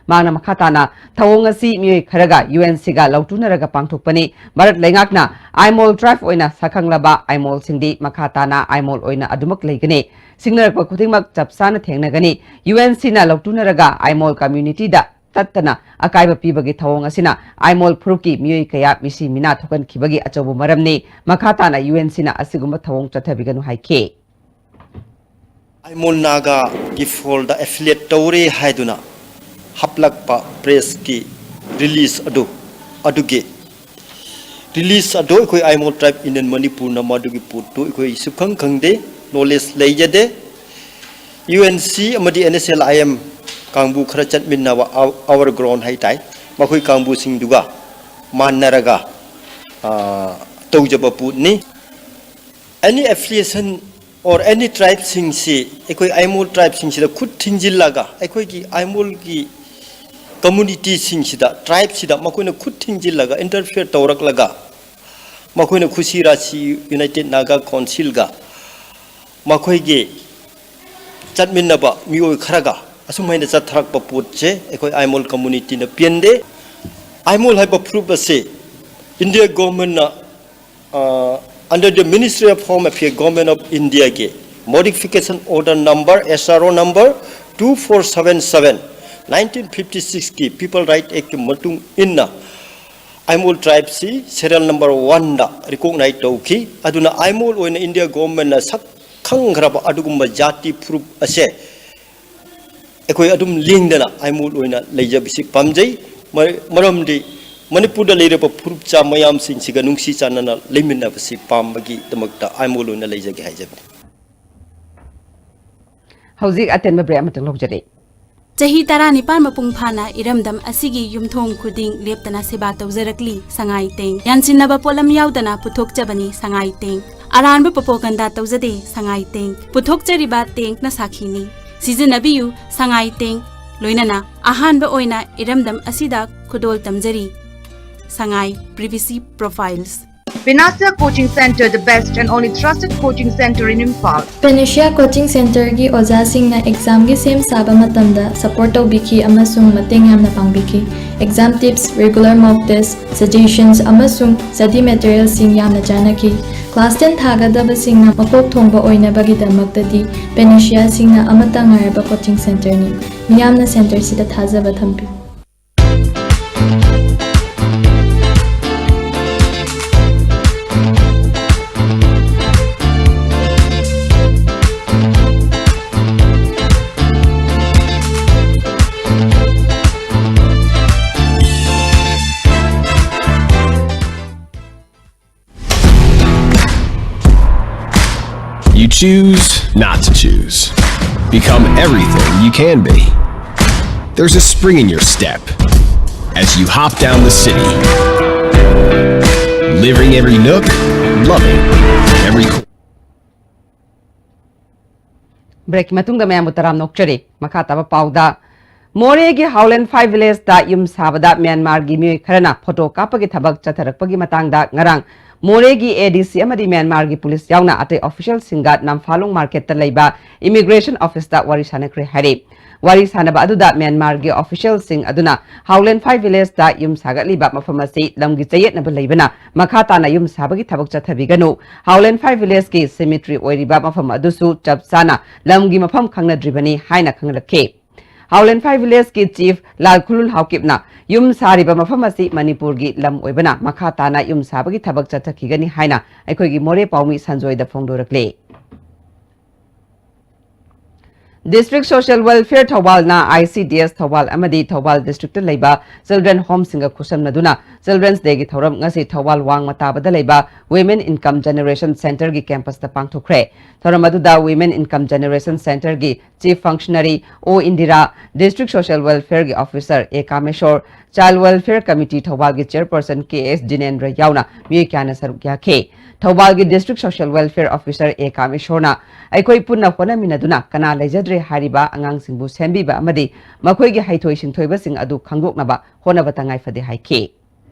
ꯃꯍꯥꯛꯅ ꯃꯈꯥ ꯇꯥꯅ ꯊꯧꯑꯣꯡ ꯑꯁꯤ ꯃꯤꯑꯣꯏ ꯈꯔꯒ UNCꯒ ꯂꯧꯇꯨꯅꯔꯒ ꯄꯥꯡꯊꯣꯛꯄꯅꯤ꯫ ꯚꯥꯔꯠ ꯂꯩꯉꯥꯛꯅ ꯑꯥꯏꯃꯣꯜ tribe ꯑꯣꯏꯅ ꯁꯛꯈꯪꯂꯕ ꯑꯥꯏꯃꯣꯜꯁꯤꯡꯗꯤ ꯃꯈꯥ ꯇꯥꯅ ꯑꯥꯏꯃꯣꯜ ꯑꯣꯏꯅ ꯑꯗꯨꯃꯛ ꯂꯩꯒꯅꯤ꯫ ꯁꯤꯡꯅꯔꯛꯄ ꯈꯨꯗꯤꯡꯃꯛ ꯆꯞ ꯆꯥꯅ ꯊꯦꯡꯅꯒꯅꯤ꯫ UNCꯅ ꯂꯧꯇꯨꯅꯔꯒ ꯑꯥꯏꯃꯣꯜ communityꯗ ꯇꯠꯇꯅ ꯑꯀꯥꯏꯕ ꯄꯤꯕꯒꯤ ꯊꯧꯑꯣꯡ ꯑꯁꯤꯅ ꯑꯥꯏꯃꯣꯜ ꯐꯨꯔꯨꯞꯀꯤ ꯃꯤꯑꯣꯏ ꯀꯌꯥ ꯃꯤꯁꯤ ꯃꯤꯅꯥ ꯊꯣꯛꯍꯟꯈꯤꯕꯒꯤ ꯑꯆꯧꯕ ꯃꯔꯝꯅꯤ꯫ ꯃꯈꯥ ꯇꯥꯅ UNCꯅ ꯑꯁꯤꯒꯨꯝꯕ ꯊꯧꯑꯣꯡ ꯆꯠꯊꯕꯤꯒꯅꯨ ꯍꯥꯏꯈꯤ꯫ ꯑꯥꯏꯃꯣꯜ ꯅꯥꯒꯥꯒꯤ ꯐꯣꯜꯗ affiliate ꯇꯧꯔꯦ ꯍꯥꯏꯗꯨꯅ ꯍꯥꯞꯂꯛꯄ pressꯀꯤ release ꯑꯗꯨ ꯑꯗꯨꯒꯤ release ꯑꯗꯨ ꯑꯩꯈꯣꯏ ꯑꯥꯏꯃꯣꯜ Tribe Union ꯃꯅꯤꯄꯨꯔꯅ ꯃꯗꯨꯒꯤ ꯄꯣꯠꯇꯨ ꯑꯩꯈꯣꯏ ꯁꯨꯈꯪ ꯈꯪꯗꯦ, knowledge ꯂꯩꯖꯗꯦ꯫ UNC ꯑꯃꯗꯤ NSLIM ꯀꯥꯡꯕꯨ ꯈꯔ ꯆꯠꯃꯤꯟꯅꯕ our ground ꯍꯥꯏꯇꯥꯏ, ꯃꯈꯣꯏ ꯀꯥꯡꯕꯨꯁꯤꯡꯗꯨꯒ ꯃꯥꯟꯅꯔꯒ ꯇꯧꯖꯕ ꯄꯣꯠꯅꯤ꯫ Any affiliation or any tribeꯁꯤꯡꯁꯤ ꯑꯩꯈꯣꯏ ꯑꯥꯏꯃꯣꯜ tribeꯁꯤꯡꯁꯤꯗ ꯈꯨꯠ ꯊꯤꯡꯖꯤꯜꯂꯒ, ꯑꯩꯈꯣꯏꯒꯤ ꯑꯥꯏꯃꯣꯜꯒꯤ communityꯁꯤꯡꯁꯤꯗ, tribeꯁꯤꯗ ꯃꯈꯣꯏꯅ ꯈꯨꯠ ꯊꯤꯡꯖꯤꯜꯂꯒ, interfere ꯇꯧꯔꯛꯂꯒ, ꯃꯈꯣꯏꯅ ꯈꯨꯁꯤ ꯔꯥꯁꯤ United Naga Councilꯒ ꯃꯈꯣꯏꯒꯤ ꯆꯠꯃꯤꯟꯅꯕ ꯃꯤꯑꯣꯏ ꯈꯔꯒ ꯑꯁꯨꯝ ꯍꯥꯏꯅ ꯆꯠꯊꯔꯛꯄ ꯄꯣꯠꯁꯦ ꯑꯩꯈꯣꯏ ꯑꯥꯏꯃꯣꯜ communityꯅ ꯄꯦꯟꯗꯦ꯫ ꯑꯥꯏꯃꯣꯜ ꯍꯥꯏꯕ ꯐꯨꯔꯨꯞ ꯑꯁꯤ India governmentꯅ, ꯑ, under the Ministry of Home Affairs, Government of Indiaꯒꯤ modification order number, S R O number two four seven seven, nineteen fifty sixꯀꯤ People Right Actꯀꯤ ꯃꯇꯨꯡ ꯏꯟꯅ ꯑꯥꯏꯃꯣꯜ tribeꯁꯤ serial number oneꯗ recognize ꯇꯧꯈꯤ꯫ ꯑꯗꯨꯅ ꯑꯥꯏꯃꯣꯜ ꯑꯣꯏꯅ India governmentꯅ ꯁꯛ ꯈꯪꯈ꯭ꯔꯕ ꯑꯗꯨꯒꯨꯝꯕ ꯖꯥꯇꯤ ꯐꯨꯔꯨꯞ ꯑꯁꯦ ꯑꯩꯈꯣꯏ ꯑꯗꯨꯝ ꯂꯦꯡꯗꯅ ꯑꯥꯏꯃꯣꯜ ꯑꯣꯏꯅ ꯂꯩꯖꯕꯁꯤ ꯄꯥꯝꯖꯩ꯫ ꯃꯔ-, ꯃꯔꯝꯗꯤ ꯃꯅꯤꯄꯨꯔꯗ ꯂꯩꯔꯤꯕ ꯐꯨꯔꯨꯞꯆꯥ ꯃꯌꯥꯝꯁꯤꯡꯁꯤꯒ ꯅꯨꯡꯁꯤ ꯆꯥꯟꯅꯅ ꯂꯩꯃꯤꯟꯅꯕꯁꯤ ꯄꯥꯝꯕꯒꯤꯗꯃꯛꯇ ꯑꯥꯏꯃꯣꯜ ꯑꯣꯏꯅ ꯂꯩꯖꯒꯦ ꯍꯥꯏꯖꯕꯅꯤ꯫ ꯍꯧꯖꯤꯛ ꯑꯇꯦꯟꯕ break ꯑꯃꯇꯪ ꯂꯧꯖꯔꯤ꯫ ꯆꯍꯤ ꯇꯔꯥꯅꯤꯄꯥꯟ ꯃꯄꯨꯡ ꯐꯥꯅ ꯏꯔꯝꯗꯝ ꯑꯁꯤꯒꯤ ꯌꯨꯝꯊꯣꯡ ꯈꯨꯗꯤꯡ ꯂꯦꯞꯇꯅ ꯁꯦꯕꯥ ꯇꯧꯖꯔꯛꯂꯤ ꯁꯉꯥꯏ ꯇꯦꯡ꯫ ꯌꯥꯟꯁꯤꯟꯅꯕ ꯄꯣꯠꯂꯝ ꯌꯥꯎꯗꯅ ꯄꯨꯊꯣꯛꯆꯕꯅꯤ ꯁꯉꯥꯏ ꯇꯦꯡ꯫ ꯑꯔꯥꯟꯕ propaganda ꯇꯧꯖꯗꯦ ꯁꯉꯥꯏ ꯇꯦꯡ꯫ ꯄꯨꯊꯣꯛꯆꯔꯤꯕ ꯇꯦꯡꯅ ꯁꯥꯈꯤꯅꯤ꯫ ꯁꯤꯖꯤꯟꯅꯕꯤꯌꯨ ꯁꯉꯥꯏ ꯇꯦꯡ꯫ ꯂꯣꯏꯅꯅ ꯑꯍꯥꯟꯕ ꯑꯣꯏꯅ ꯏꯔꯝꯗꯝ ꯑꯁꯤꯗ ꯈꯨꯗꯣꯜ ꯇꯝꯖꯔꯤ ꯁꯉꯥꯏ Privacy Profiles꯫ Panacea Coaching Center, the best and only trusted coaching center in Imphal. Panacea Coaching Centerꯒꯤ ꯑꯣꯖꯥꯁꯤꯡꯅ examꯒꯤ ꯁꯦꯝ ꯁꯥꯕ ꯃꯇꯝꯗ support ꯇꯧꯕꯤꯈꯤ ꯑꯃꯁꯨꯡ ꯃꯇꯦꯡ ꯌꯥꯝꯅ ꯄꯥꯡꯕꯤꯈꯤ꯫ Exam tips, regular mock test, suggestions ꯑꯃꯁꯨꯡ study materialꯁꯤꯡ ꯌꯥꯝꯅ ꯆꯥꯟꯅꯈꯤ꯫ Class ten ꯊꯥꯒꯗꯕꯁꯤꯡꯅ ꯃꯀꯣꯛ ꯊꯣꯡꯕ ꯑꯣꯏꯅꯕꯒꯤꯗꯃꯛꯇꯗꯤ Panaceaꯁꯤꯡꯅ ꯑꯃꯠꯇ ꯉꯥꯏꯔꯕ coaching centerꯅꯤ꯫ ꯃꯤꯌꯥꯝꯅ centerꯁꯤꯗ ꯊꯥꯖꯕ ꯊꯝꯕꯤꯌꯨ꯫ You choose not to choose. Become everything you can be. There's a spring in your step as you hop down the city, Look, loving every cor- ꯕ꯭ꯔꯦꯛꯀꯤ ꯃꯇꯨꯡꯗ ꯃꯌꯥꯝꯕꯨ ꯇꯔꯥꯝꯅ ꯑꯣꯛꯆꯔꯤ꯫ ꯃꯈꯥ ꯇꯥꯕ ꯄꯥꯎꯗ, ꯃꯣꯔꯦꯒꯤ ꯍꯥꯎꯂꯦꯟ ꯐꯥꯏꯚ ꯚꯤꯂꯦꯖꯇ ꯌꯨꯝ ꯁꯥꯕꯗ ꯃ꯭ꯌꯥꯟꯃꯥꯔꯒꯤ ꯃꯤꯑꯣꯏ ꯈꯔꯅ ꯐꯣꯇꯣ ꯀꯥꯞꯄꯒꯤ ꯊꯕꯛ ꯆꯠꯊꯔꯛꯄꯒꯤ ꯃꯇꯥꯡꯗ ꯉꯔꯥꯡ ꯃꯣꯔꯦꯒꯤ ꯑꯦ ꯗꯤ ꯁꯤ ꯑꯃꯗꯤ ꯃ꯭ꯌꯥꯟꯃꯥꯔꯒꯤ ꯄꯨꯂꯤꯁ ꯌꯥꯎꯅ ꯑꯇꯩ ꯑꯣꯐꯤꯁꯤꯌꯦꯜꯁꯤꯡꯒ ꯅꯝꯐꯥꯂꯣꯡ ꯃꯥꯔꯀꯦꯠꯇ ꯂꯩꯕ ꯏꯃꯤꯒ꯭ꯔꯦꯁꯟ ꯑꯣꯐꯤꯁꯇ ꯋꯥꯔꯤ ꯁꯥꯟꯅꯈ꯭ꯔꯦ ꯍꯥꯏꯔꯤ꯫ ꯋꯥꯔꯤ ꯁꯥꯟꯅꯕ ꯑꯗꯨꯗ ꯃ꯭ꯌꯥꯟꯃꯥꯔꯒꯤ ꯑꯣꯐꯤꯁꯤꯌꯦꯜꯁꯤꯡ ꯑꯗꯨꯅ ꯍꯥꯎꯂꯦꯟ ꯐꯥꯏꯚ ꯚꯤꯂꯦꯖꯇ ꯌꯨꯝ ꯁꯥꯒꯠꯂꯤꯕ ꯃꯐꯝ ꯑꯁꯤ ꯂꯝꯒꯤ ꯆꯌꯦꯠꯅꯕ ꯂꯩꯕꯅ ꯃꯈꯥ ꯇꯥꯅ ꯌꯨꯝ ꯁꯥꯕꯒꯤ ꯊꯕꯛ ꯆꯠꯊꯕꯤꯒꯅꯨ, ꯍꯥꯎꯂꯦꯟ ꯐꯥꯏꯚ ꯚꯤꯂꯦꯖꯀꯤ ꯁꯤꯃꯤꯇ꯭ꯔꯤ ꯑꯣꯏꯔꯤꯕ ꯃꯐꯝ ꯑꯗꯨꯁꯨ ꯆꯞ ꯆꯥꯅ ꯂꯝꯒꯤ ꯃꯐꯝ ꯈꯪꯅꯗ꯭ꯔꯤꯕꯅꯤ ꯍꯥꯏꯅ ꯈꯪꯂꯛꯈꯤ꯫ ꯍꯥꯎꯂꯦꯟ ꯐꯥꯏꯚ ꯚꯤꯂꯦꯖꯀꯤ ꯆꯤꯐ ꯂꯥꯜ ꯈꯨꯂꯨꯜ ꯍꯥꯎꯀꯤꯞꯅ ꯌꯨꯝ ꯁꯥꯔꯤꯕ ꯃꯐꯝ ꯑꯁꯤ ꯃꯅꯤꯄꯨꯔꯒꯤ ꯂꯝ ꯑꯣꯏꯕꯅ ꯃꯈꯥ ꯇꯥꯅ ꯌꯨꯝ ꯁꯥꯕꯒꯤ ꯊꯕꯛ ꯆꯠꯊꯈꯤꯒꯅꯤ ꯍꯥꯏꯅ ꯑꯩꯈꯣꯏꯒꯤ ꯃꯣꯔꯦ ꯄꯥꯎꯃꯤ ꯁꯟꯖꯣꯏꯗ ꯐꯣꯡꯗꯣꯔꯛꯂꯤ꯫ ꯗꯤꯁꯇ꯭ꯔꯤꯛ ꯁꯣꯁꯤꯌꯦꯜ ꯋꯦꯜꯐꯤꯌꯔ ꯊꯧꯕꯥꯜꯅ ꯑꯥꯏ ꯁꯤ ꯗꯤ ꯑꯦꯁ ꯊꯧꯕꯥꯜ ꯑꯃꯗꯤ ꯊꯧꯕꯥꯜ ꯗꯤꯁꯇ꯭ꯔꯤꯛꯇ ꯂꯩꯕ ꯆꯤꯜꯗ꯭ꯔꯦꯟ ꯍꯣꯝꯁꯤꯡꯒ ꯈꯨꯠꯁꯝꯅꯗꯨꯅ ꯆꯤꯜꯗ꯭ꯔꯦꯟꯁ ꯗꯦꯒꯤ ꯊꯧꯔꯝ ꯉꯁꯤ ꯊꯧꯕꯥꯜ ꯋꯥꯡꯃ ꯇꯥꯕꯗ ꯂꯩꯕ ꯋꯤꯃꯦꯟ ꯏꯟꯀꯝ ꯖꯦꯅꯦꯔꯦꯁꯟ ꯁꯦꯟꯇꯔꯒꯤ ꯀꯦꯝꯄꯁꯇ ꯄꯥꯡꯊꯣꯛꯈ꯭ꯔꯦ꯫ ꯊꯧꯔꯝ ꯑꯗꯨꯗ ꯋꯤꯃꯦꯟ ꯏꯟꯀꯝ ꯖꯦꯅꯦꯔꯦꯁꯟ ꯁꯦꯟꯇꯔꯒꯤ ꯆꯤꯐ ꯐꯪꯁꯅꯔꯤ ꯑꯣ ꯏꯟꯗꯤꯔꯥ, ꯗꯤꯁꯇ꯭ꯔꯤꯛ ꯁꯣꯁꯤꯌꯦꯜ ꯋꯦꯜꯐꯤꯌꯔꯒꯤ ꯑꯣꯐꯤꯁꯔ ꯑꯦ ꯀꯥꯃꯦꯁꯣꯔ, ꯆꯥꯏꯜ ꯋꯦꯜꯐꯤꯌꯔ ꯀꯃꯤꯇꯤ ꯊꯧꯕꯥꯜꯒꯤ ꯆꯦꯌꯔꯄꯔꯁꯟ ꯀꯦ ꯑꯦꯁ ꯖꯤꯅꯦꯟꯗ꯭ꯔ ꯌꯥꯎꯅ ꯃꯤꯑꯣꯏ ꯀꯌꯥꯅ ꯁꯔꯨꯛ ꯌꯥꯈꯤ꯫ ꯊꯧꯕꯥꯜꯒꯤ ꯗꯤꯁꯇ꯭ꯔꯤꯛ ꯁꯣꯁꯤꯌꯦꯜ ꯋꯦꯜꯐꯤꯌꯔ ꯑꯣꯐꯤꯁꯔ ꯑꯦ ꯀꯥꯃꯦꯁꯣꯔꯅ ꯑꯩꯈꯣꯏ ꯄꯨꯟꯅ ꯍꯣꯠꯅꯃꯤꯟꯅꯗꯨꯅ ꯀꯅꯥ ꯂꯩꯖꯗ꯭ꯔꯦ ꯍꯥꯏꯔꯤꯕ ꯑꯉꯥꯡꯁꯤꯡꯕꯨ ꯁꯦꯝꯕꯤꯕ ꯑꯃꯗꯤ ꯃꯈꯣꯏꯒꯤ ꯍꯩꯊꯣꯏ ꯁꯤꯡꯊꯣꯏꯕꯁꯤꯡ ꯑꯗꯨ ꯈꯪꯗꯣꯛꯅꯕ ꯍꯣꯠꯅꯕ ꯇꯉꯥꯏ ꯐꯗꯦ ꯍꯥꯏꯈꯤ꯫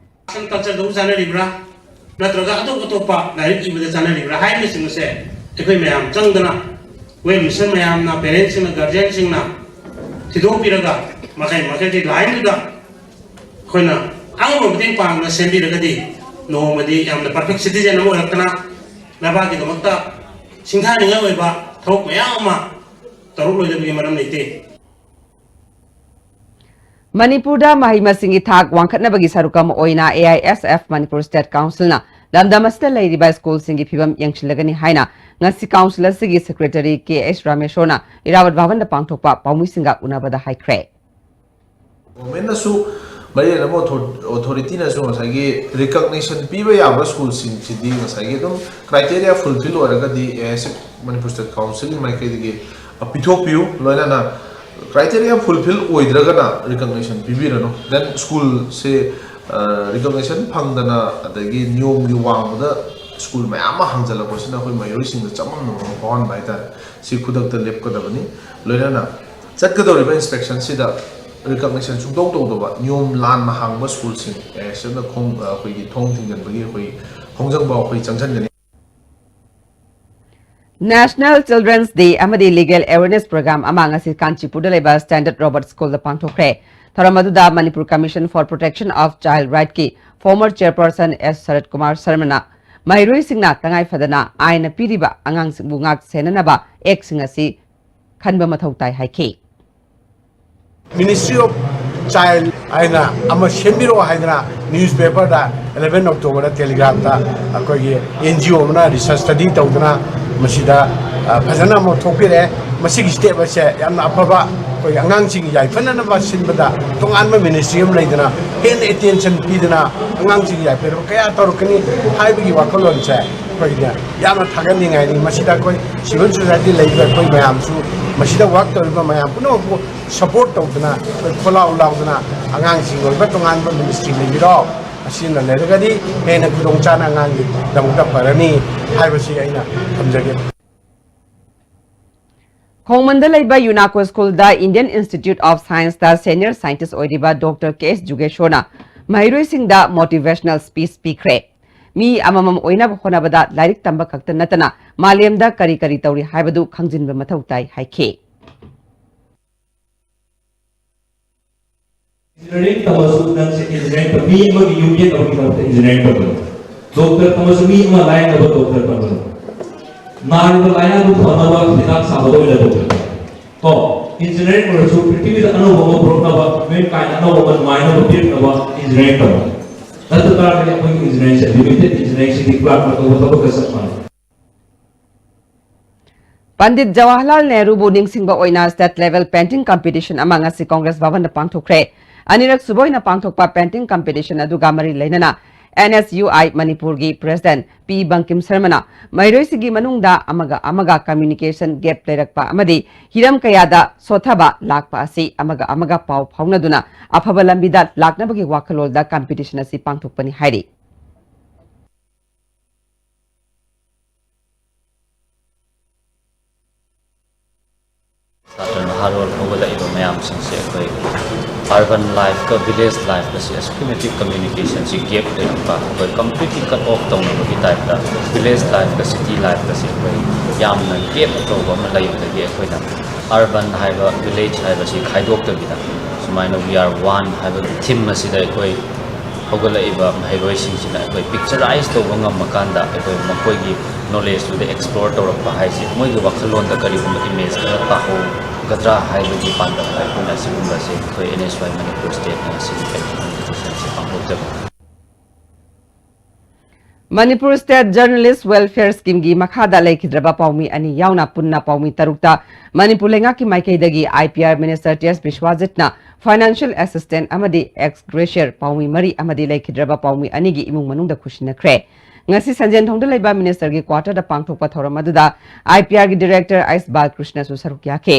ꯀꯜꯆꯔꯗꯨ ꯆꯥꯅꯔꯤꯕ꯭ꯔꯥ, ꯅꯠꯇ꯭ꯔꯒ ꯑꯇꯣꯞ ꯑꯇꯣꯞꯄ ꯂꯥꯏꯔꯤꯛ ꯏꯕꯗ ꯆꯥꯅꯔꯤꯕ꯭ꯔꯥ ꯍꯥꯏꯕꯅꯆꯤꯡꯕꯁꯦ ꯑꯩꯈꯣꯏ ꯃꯌꯥꯝ ꯆꯪꯗꯅ, ꯑꯩꯈꯣꯏ ꯃꯤꯁꯟ ꯃꯌꯥꯝꯅ, ꯄꯦꯔꯦꯟꯁꯁꯤꯡꯅ, ꯒꯥꯔꯖꯤꯌꯟꯁꯤꯡꯅ ꯊꯤꯗꯣꯛꯄꯤꯔꯒ, ꯃꯈꯩ ꯃꯈꯩꯒꯤ ꯂꯥꯏꯟꯗꯨꯗ ꯑꯩꯈꯣꯏꯅ ꯑꯉꯝꯕ ꯃꯇꯦꯡ ꯄꯥꯡꯗꯅ ꯁꯦꯝꯕꯤꯔꯒꯗꯤ ꯅꯣꯡꯃꯗꯤ ꯌꯥꯝꯅ ꯄꯔꯐꯦꯛ ꯁꯤꯇꯤꯖꯦꯟ ꯑꯃ ꯑꯣꯏꯔꯛꯇꯅ ꯂꯩꯕꯥꯛꯀꯤꯗꯃꯛꯇ ꯁꯤꯡꯊꯥꯅꯤꯡꯉꯥꯏ ꯑꯣꯏꯕ ꯊꯕꯛ ꯃꯌꯥꯝ ꯑꯃ ꯇꯧꯔꯛꯂꯣꯏꯗꯕꯒꯤ ꯃꯔꯝ ꯂꯩꯇꯦ꯫ ꯃꯅꯤꯄꯨꯔꯗ ꯃꯍꯩ ꯃꯁꯤꯡꯒꯤ ꯊꯥꯛ ꯋꯥꯡꯈꯠꯅꯕꯒꯤ ꯁꯔꯨꯛ ꯑꯃ ꯑꯣꯏꯅ A I S F Manipur state ꯀꯥꯎꯟꯁꯤꯜꯅ ꯂꯝꯗꯝ ꯑꯁꯤꯗ ꯂꯩꯔꯤꯕ ꯁ꯭ꯀꯨꯜꯁꯤꯡꯒꯤ ꯐꯤꯕꯝ ꯌꯦꯡꯁꯤꯜꯂꯒꯅꯤ ꯍꯥꯏꯅ ꯉꯁꯤ ꯀꯥꯎꯟꯁꯤꯜ ꯑꯁꯤꯒꯤ ꯁꯦꯀ꯭ꯔꯦꯇꯔꯤ ꯀꯦ ꯑꯩꯆ ꯔꯥꯃꯦꯁꯣꯔꯅ ꯏꯔꯥꯕꯠ ꯚꯕꯟꯗ ꯄꯥꯡꯊꯣꯛꯄ ꯄꯥꯎꯃꯤꯁꯤꯡꯒ ꯎꯅꯕꯗ ꯍꯥꯏꯈ꯭ꯔꯦ꯫ ꯒꯣꯔꯃꯦꯟꯅꯁꯨ ꯃꯔꯤ ꯂꯩꯅꯕ ꯑꯣꯊꯣ-, ꯑꯣꯊꯣꯔꯤꯇꯤꯅꯁꯨ ꯉꯁꯥꯏꯒꯤ ꯔꯤꯀꯛꯅꯤꯁꯟ ꯄꯤꯕ ꯌꯥꯕ ꯁ꯭ꯀꯨꯜꯁꯤꯡꯁꯤꯗꯤ ꯉꯁꯥꯏꯒꯤ ꯑꯗꯨꯝ ꯀ꯭ꯔꯥꯏꯇꯦꯔꯤꯌꯥ ꯐꯨꯜꯐꯤꯜ ꯑꯣꯏꯔꯒꯗꯤ A I S F Manipur state ꯀꯥꯎꯟꯁꯤꯜꯒꯤ ꯃꯥꯏꯀꯩꯗꯒꯤ ꯄꯤꯊꯣꯛꯄꯤꯌꯨ꯫ ꯂꯣꯏꯅꯅ ꯀ꯭ꯔꯥꯏꯇꯦꯔꯤꯌꯥ ꯐꯨꯜꯐꯤꯜ ꯑꯣꯏꯗ꯭ꯔꯒꯅ ꯔꯤꯀꯛꯅꯤꯁꯟ ꯄꯤꯕꯤꯔꯅꯨ꯫ ꯗꯦꯟ ꯁ꯭ꯀꯨꯜꯁꯦ ꯔꯤꯀꯣꯛꯅꯤꯁꯟ ꯐꯪꯗꯅ ꯑꯗꯒꯤ ꯅꯤꯌꯣꯝꯒꯤ ꯋꯥꯡꯃꯗ ꯁ꯭ꯀꯨꯜ ꯃꯌꯥꯝ ꯑꯃ ꯍꯥꯡꯖꯜꯂꯛꯄꯁꯤꯅ ꯑꯩꯈꯣꯏ ꯃꯍꯩꯔꯣꯏꯁꯤꯡꯗ ꯆꯃꯝꯅꯕ ꯑꯃ ꯐꯥꯎꯍꯟꯕ ꯍꯥꯏꯇꯥꯔꯦ꯫ ꯁꯤ ꯈꯨꯗꯛꯇ ꯂꯦꯞꯀꯗꯕꯅꯤ꯫ ꯂꯣꯏꯅꯅ ꯆꯠꯀꯗꯧꯔꯤꯕ ꯏꯟꯁꯄꯦꯛꯁꯟꯁꯤꯗ ꯔꯤꯀꯣꯛꯅꯤꯁꯟ ꯁꯨꯡꯇꯧ ꯇꯧꯗꯕ ꯅꯤꯌꯣꯝ ꯂꯥꯟꯅ ꯍꯥꯡꯕ ꯁ꯭ꯀꯨꯜꯁꯤꯡ, ꯑꯦ, ꯁꯤꯗ ꯈꯣꯡ-, ꯑꯩꯈꯣꯏꯒꯤ ꯊꯣꯡ ꯊꯤꯡꯖꯤꯟꯕꯒꯤ ꯑꯩꯈꯣꯏ ꯈꯣꯡꯖꯪꯐꯥꯎ ꯑꯩꯈꯣꯏ ꯆꯪꯁꯤꯟꯒꯅꯤ꯫ National Children's Day ꯑꯃꯗꯤ Legal Awareness Program ꯑꯃ ꯉꯁꯤ ꯀꯥꯟꯆꯤꯄꯨꯔꯗ ꯂꯩꯕ Standard Robert Schoolꯗ ꯄꯥꯡꯊꯣꯛꯈ꯭ꯔꯦ꯫ ꯊꯧꯔꯝ ꯑꯗꯨꯗ Manipur Commission for Protection of Child Rightꯀꯤ former chairperson S ꯁꯔꯠ ꯀꯨꯃꯥꯔ ꯁꯔꯃꯅ ꯃꯍꯩꯔꯣꯏꯁꯤꯡꯅ ꯇꯉꯥꯏ ꯐꯗꯅ ꯑꯥꯏꯟꯅ ꯄꯤꯔꯤꯕ ꯑꯉꯥꯡꯁꯤꯡꯕꯨ ꯉꯥꯛ ꯁꯦꯟꯅꯅꯕ actꯁꯤꯡ ꯑꯁꯤ ꯈꯟꯕ ꯃꯊꯧ ꯇꯥꯏ ꯍꯥꯏꯈꯤ꯫ Ministry of Child ꯍꯥꯏꯅ ꯑꯃ ꯁꯦꯝꯕꯤꯔꯛꯑꯣ ꯍꯥꯏꯗꯅ newspaperꯗ eleven Octoberꯗ Telegraphtꯗ ꯑꯩꯈꯣꯏꯒꯤ NGO ꯑꯃꯅ research study ꯇꯧꯗꯅ ꯃꯁꯤꯗ, ꯑ, ꯐꯖꯅ ꯑꯃ ꯊꯣꯛꯄꯤꯔꯛꯑꯦ꯫ ꯃꯁꯤꯒꯤ step ꯑꯁꯦ ꯌꯥꯝꯅ ꯑꯐꯕ, ꯑꯩꯈꯣꯏ ꯑꯉꯥꯡꯁꯤꯡ ꯌꯥꯏꯐꯅꯅꯕ ꯁꯤꯟꯕꯗ ꯇꯣꯉꯥꯟꯕ ministry ꯑꯃ ꯂꯩꯗꯅ ꯍꯦꯟꯅ attention ꯄꯤꯗꯅ ꯑꯉꯥꯡꯁꯤꯡ ꯌꯥꯏꯐꯅꯕ ꯀꯌꯥ ꯇꯧꯔꯛꯀꯅꯤ ꯍꯥꯏꯕꯒꯤ ꯋꯥꯈꯜꯂꯣꯟꯁꯦ ꯑꯩꯈꯣꯏꯅ ꯌꯥꯝꯅ ꯊꯥꯒꯠꯅꯤꯡꯉꯥꯏꯅꯤ꯫ ꯃꯁꯤꯗ ꯑꯩꯈꯣꯏ civil society ꯂꯩꯔꯤꯕ ꯑꯩꯈꯣꯏ ꯃꯌꯥꯝꯁꯨ, ꯃꯁꯤꯗ work ꯇꯧꯔꯤꯕ ꯃꯌꯥꯝ ꯄꯨꯝꯅꯃꯛꯄꯨ support ꯇꯧꯗꯅ, ꯑꯩꯈꯣꯏ ꯈꯣꯜꯂꯥꯎ ꯂꯥꯎꯗꯅ ꯑꯉꯥꯡꯁꯤꯡꯒꯤ ꯑꯣꯏꯕ ꯇꯣꯉꯥꯟꯕ ministry ꯂꯩꯕꯤꯔꯣ, ꯑꯁꯤꯅ ꯂꯩꯔꯒꯗꯤ ꯍꯦꯟꯅ ꯈꯨꯗꯣꯡꯆꯥꯅ ꯑꯉꯥꯡꯒꯤꯗꯃꯛꯇ ꯐꯔꯅꯤ ꯍꯥꯏꯕꯁꯤ ꯑꯩꯅ ꯊꯝꯖꯒꯦ꯫ ꯈꯣꯡꯃꯟꯗ ꯂꯩꯕ ꯌꯨꯅꯥꯀꯣ ꯁ꯭ꯀꯨꯜꯗ Indian Institute of Scienceꯇ senior scientist ꯑꯣꯏꯔꯤꯕ Doctor K S ꯖꯨꯒꯦꯁꯣꯔꯅ ꯃꯍꯩꯔꯣꯏꯁꯤꯡꯗ motivational speech ꯄꯤꯈ꯭ꯔꯦ꯫ ꯃꯤ ꯑꯃꯃꯝ ꯑꯣꯏꯅꯕ ꯍꯣꯠꯅꯕꯗ ꯂꯥꯏꯔꯤꯛ ꯇꯝꯕ ꯈꯛꯇ ꯅꯠꯇꯅ ꯃꯥꯂꯦꯝꯗ ꯀꯔꯤ ꯀꯔꯤ ꯇꯧꯔꯤ ꯍꯥꯏꯕꯗꯨ ꯈꯪꯖꯤꯟꯕ ꯃꯊꯧ ꯇꯥꯏ ꯍꯥꯏꯈꯤ꯫ Engineering ꯇꯝꯃꯁꯨ ꯅꯪꯁꯦ engineering ꯇꯝ-, ꯃꯤ ꯑꯃꯒꯤ ꯌꯨꯝ ꯌꯦꯠꯅꯕꯒꯤꯗꯃꯛꯇ engineering ꯇꯝꯕꯅꯤ꯫ Doctor ꯇꯝꯃꯁꯨ ꯃꯤ ꯑꯃ ꯂꯥꯌꯦꯡꯅꯕ doctor ꯇꯝꯕꯅꯤ꯫ ꯅꯥꯔꯤꯕ ꯂꯥꯏꯅꯥꯗꯨ ꯐꯅꯕ ꯍꯤꯗꯥꯛ ꯁꯥꯕꯗ ꯑꯣꯏꯅ doctor ꯇꯝꯕꯅꯤ꯫ ꯀꯣ, engineering ꯑꯣꯏꯔꯁꯨ ꯄ꯭ꯔꯤꯊꯤꯕꯤꯗ ꯑꯅꯧꯕ ꯑꯃ ꯄꯨꯔꯛꯅꯕ, mankindꯗ ꯑꯅꯧꯕ ꯑꯃ ꯅꯨꯡꯉꯥꯏꯅꯕ ꯄꯤꯔꯛꯅꯕ engineering ꯇꯝꯕꯅꯤ꯫ ꯅꯠꯇ ꯇꯥꯔꯒꯗꯤ ꯑꯩꯈꯣꯏꯒꯤ engineeringꯁꯦ limited engineeringꯁꯤꯗꯤ clerkꯅ ꯇꯧꯕ ꯊꯕꯛꯀ ꯆꯞ ꯃꯥꯟꯅꯩ꯫ ꯄꯟꯗꯤꯠ ꯖꯋꯥꯍꯔꯂꯥꯜ ꯅꯦꯍꯔꯨꯕꯨ ꯅꯤꯡꯁꯤꯡꯕ ꯑꯣꯏꯅ state level painting competition ꯑꯃ ꯉꯁꯤ ꯀꯣꯡꯒ꯭ꯔꯦꯁ ꯚꯕꯟꯗ ꯄꯥꯡꯊꯣꯛꯈ꯭ꯔꯦ꯫ ꯑꯅꯤꯔꯛ ꯁꯨꯕ ꯑꯣꯏꯅ ꯄꯥꯡꯊꯣꯛꯄ painting competition ꯑꯗꯨꯒ ꯃꯔꯤ ꯂꯩꯅꯅ ꯑꯦꯟ ꯑꯦꯁ ꯌꯨ ꯑꯥꯏ ꯃꯅꯤꯄꯨꯔꯒꯤ ꯄ꯭ꯔꯦꯁꯤꯗꯦꯟꯠ ꯄꯤ ꯕꯪꯀꯤꯝ ꯁꯔꯃꯅ ꯃꯍꯩꯔꯣꯏꯁꯤꯡꯒꯤ ꯃꯅꯨꯡꯗ ꯑꯃꯒ ꯑꯃꯒ ꯀꯝꯃ꯭ꯌꯨꯅꯤꯀꯦꯁꯟ ꯒꯦꯞ ꯂꯩꯔꯛꯄ ꯑꯃꯗꯤ ꯍꯤꯔꯝ ꯀꯌꯥꯗ ꯁꯣꯠꯊꯕ ꯂꯥꯛꯄ ꯑꯁꯤ ꯑꯃꯒ ꯑꯃꯒ ꯄꯥꯎ ꯐꯥꯎꯅꯗꯨꯅ ꯑꯐꯕ ꯂꯝꯕꯤꯗ ꯂꯥꯛꯅꯕꯒꯤ ꯋꯥꯈꯜꯂꯣꯟꯗ ꯀꯝꯄꯤꯇꯤꯁꯟ ꯑꯁꯤ ꯄꯥꯡꯊꯣꯛꯄꯅꯤ ꯍꯥꯏꯔꯤ꯫ ꯁꯥꯇ꯭ꯔ ꯅꯍꯥꯔꯣꯜ ꯍꯧꯒꯠꯂꯛꯏꯕ ꯃꯌꯥꯝꯁꯤꯡꯁꯦ ꯑꯩꯈꯣꯏ ꯑꯔꯕꯟ ꯂꯥꯏꯐꯀ ꯚꯤꯂꯦꯖ ꯂꯥꯏꯐꯀꯁꯦ ꯑꯁꯨꯛꯀꯤ ꯃꯇꯤꯛ ꯀꯝꯃ꯭ꯌꯨꯅꯤꯀꯦꯁꯟꯁꯤ ꯒꯦꯞ ꯂꯩꯔꯛꯄ, ꯑꯩꯈꯣꯏ ꯀꯝꯄ꯭ꯂꯤꯠꯂꯤ ꯀꯠ ꯑꯣꯐ ꯇꯧꯅꯕꯒꯤ ꯇꯥꯏꯞꯇ ꯚꯤꯂꯦꯖ ꯂꯥꯏꯐꯀ ꯁꯤꯇꯤ ꯂꯥꯏꯐꯀꯁꯦ ꯑꯩꯈꯣꯏ ꯌꯥꯝꯅ ꯒꯦꯞ ꯑꯆꯧꯕ ꯑꯃ ꯂꯩꯕꯗꯒꯤ ꯑꯩꯈꯣꯏꯅ ꯑꯔꯕꯟ ꯍꯥꯏꯕ ꯚꯤꯂꯦꯖ ꯍꯥꯏꯕꯁꯤ ꯈꯥꯏꯗꯣꯛꯇꯕꯤꯗ ꯁꯨꯃꯥꯏꯅ We Are One ꯍꯥꯏꯕꯒꯤ ꯊꯤꯝ ꯑꯁꯤꯗ ꯑꯩꯈꯣꯏ ꯍꯧꯒꯠꯂꯛꯏꯕ ꯃꯍꯩꯔꯣꯏꯁꯤꯡꯁꯤꯅ ꯑꯩꯈꯣꯏ ꯄꯤꯛꯆꯔꯥꯏꯁ ꯇꯧꯕ ꯉꯝꯃꯀꯥꯟꯗ ꯑꯩꯈꯣꯏ ꯃꯈꯣꯏꯒꯤ ꯅꯣꯂꯦꯖꯇꯨꯗ ꯑꯦꯛꯁꯄ꯭ꯂꯣꯔ ꯇꯧꯔꯛꯄ ꯍꯥꯏꯁꯦ ꯃꯣꯏꯒꯤ ꯋꯥꯈꯜꯂꯣꯟꯗ ꯀꯔꯤꯒꯨꯝꯕ ꯏꯃꯦꯖ ꯈꯔ ꯇꯥꯍꯧꯒꯗ꯭ꯔꯥ ꯍꯥꯏꯕꯒꯤ ꯄꯥꯟꯗꯝꯗ ꯑꯩꯈꯣꯏꯅ ꯑꯁꯤꯒꯨꯝꯕꯁꯦ ꯑꯩꯈꯣꯏ ꯑꯦꯟ ꯑꯦꯁ ꯋꯥꯏ ꯃꯅꯤꯄꯨꯔ ꯁ꯭ꯇꯦꯠꯅ ꯉꯁꯤꯒꯤ ꯀꯟꯐꯔꯦꯟꯁ ꯁꯦꯁꯟꯁꯦ ꯄꯥꯡꯊꯣꯛꯆꯕꯅꯤ꯫ ꯃꯅꯤꯄꯨꯔ ꯁ꯭ꯇꯦꯠ ꯖꯔꯅꯦꯂꯤꯁ ꯋꯦꯜꯐꯤꯌꯔ ꯁ꯭ꯀꯤꯝꯒꯤ ꯃꯈꯥꯗ ꯂꯩꯈꯤꯗ꯭ꯔꯕ ꯄꯥꯎꯃꯤ ꯑꯅꯤ ꯌꯥꯎꯅ ꯄꯨꯟꯅ ꯄꯥꯎꯃꯤ ꯇꯔꯨꯛꯇ ꯃꯅꯤꯄꯨꯔ ꯂꯩꯉꯥꯛꯀꯤ ꯃꯥꯏꯀꯩꯗꯒꯤ I P R minister T S ꯕꯤꯁ꯭ꯋꯥꯖꯤꯠꯅ ꯐꯥꯏꯅꯥꯟꯁꯤꯌꯦꯜ ꯑꯦꯁꯤꯁꯇꯦꯟꯁ ꯑꯃꯗꯤ ꯑꯦꯛꯁ ꯒ꯭ꯔꯦꯁꯤꯌꯔ ꯄꯥꯎꯃꯤ ꯃꯔꯤ ꯑꯃꯗꯤ ꯂꯩꯈꯤꯗ꯭ꯔꯕ ꯄꯥꯎꯃꯤ ꯑꯅꯤꯒꯤ ꯏꯃꯨꯡ ꯃꯅꯨꯡꯗ ꯈꯨꯠꯁꯤꯟꯅꯈ꯭ꯔꯦ꯫ ꯉꯁꯤ ꯁꯟꯖꯦꯟꯊꯣꯡꯗ ꯂꯩꯕ ꯃꯤꯅꯤꯁꯇꯔꯒꯤ ꯀ꯭ꯋꯥꯇꯔꯗ ꯄꯥꯡꯊꯣꯛꯄ ꯊꯧꯔꯝ ꯑꯗꯨꯗ ꯑꯥꯏ ꯄꯤ ꯑꯥꯔꯒꯤ ꯗꯤꯔꯦꯛꯇꯔ ꯑꯩꯆ ꯕꯥꯂꯀ꯭ꯔꯤꯁꯅꯁꯨ ꯁꯔꯨꯛ ꯌꯥꯈꯤ꯫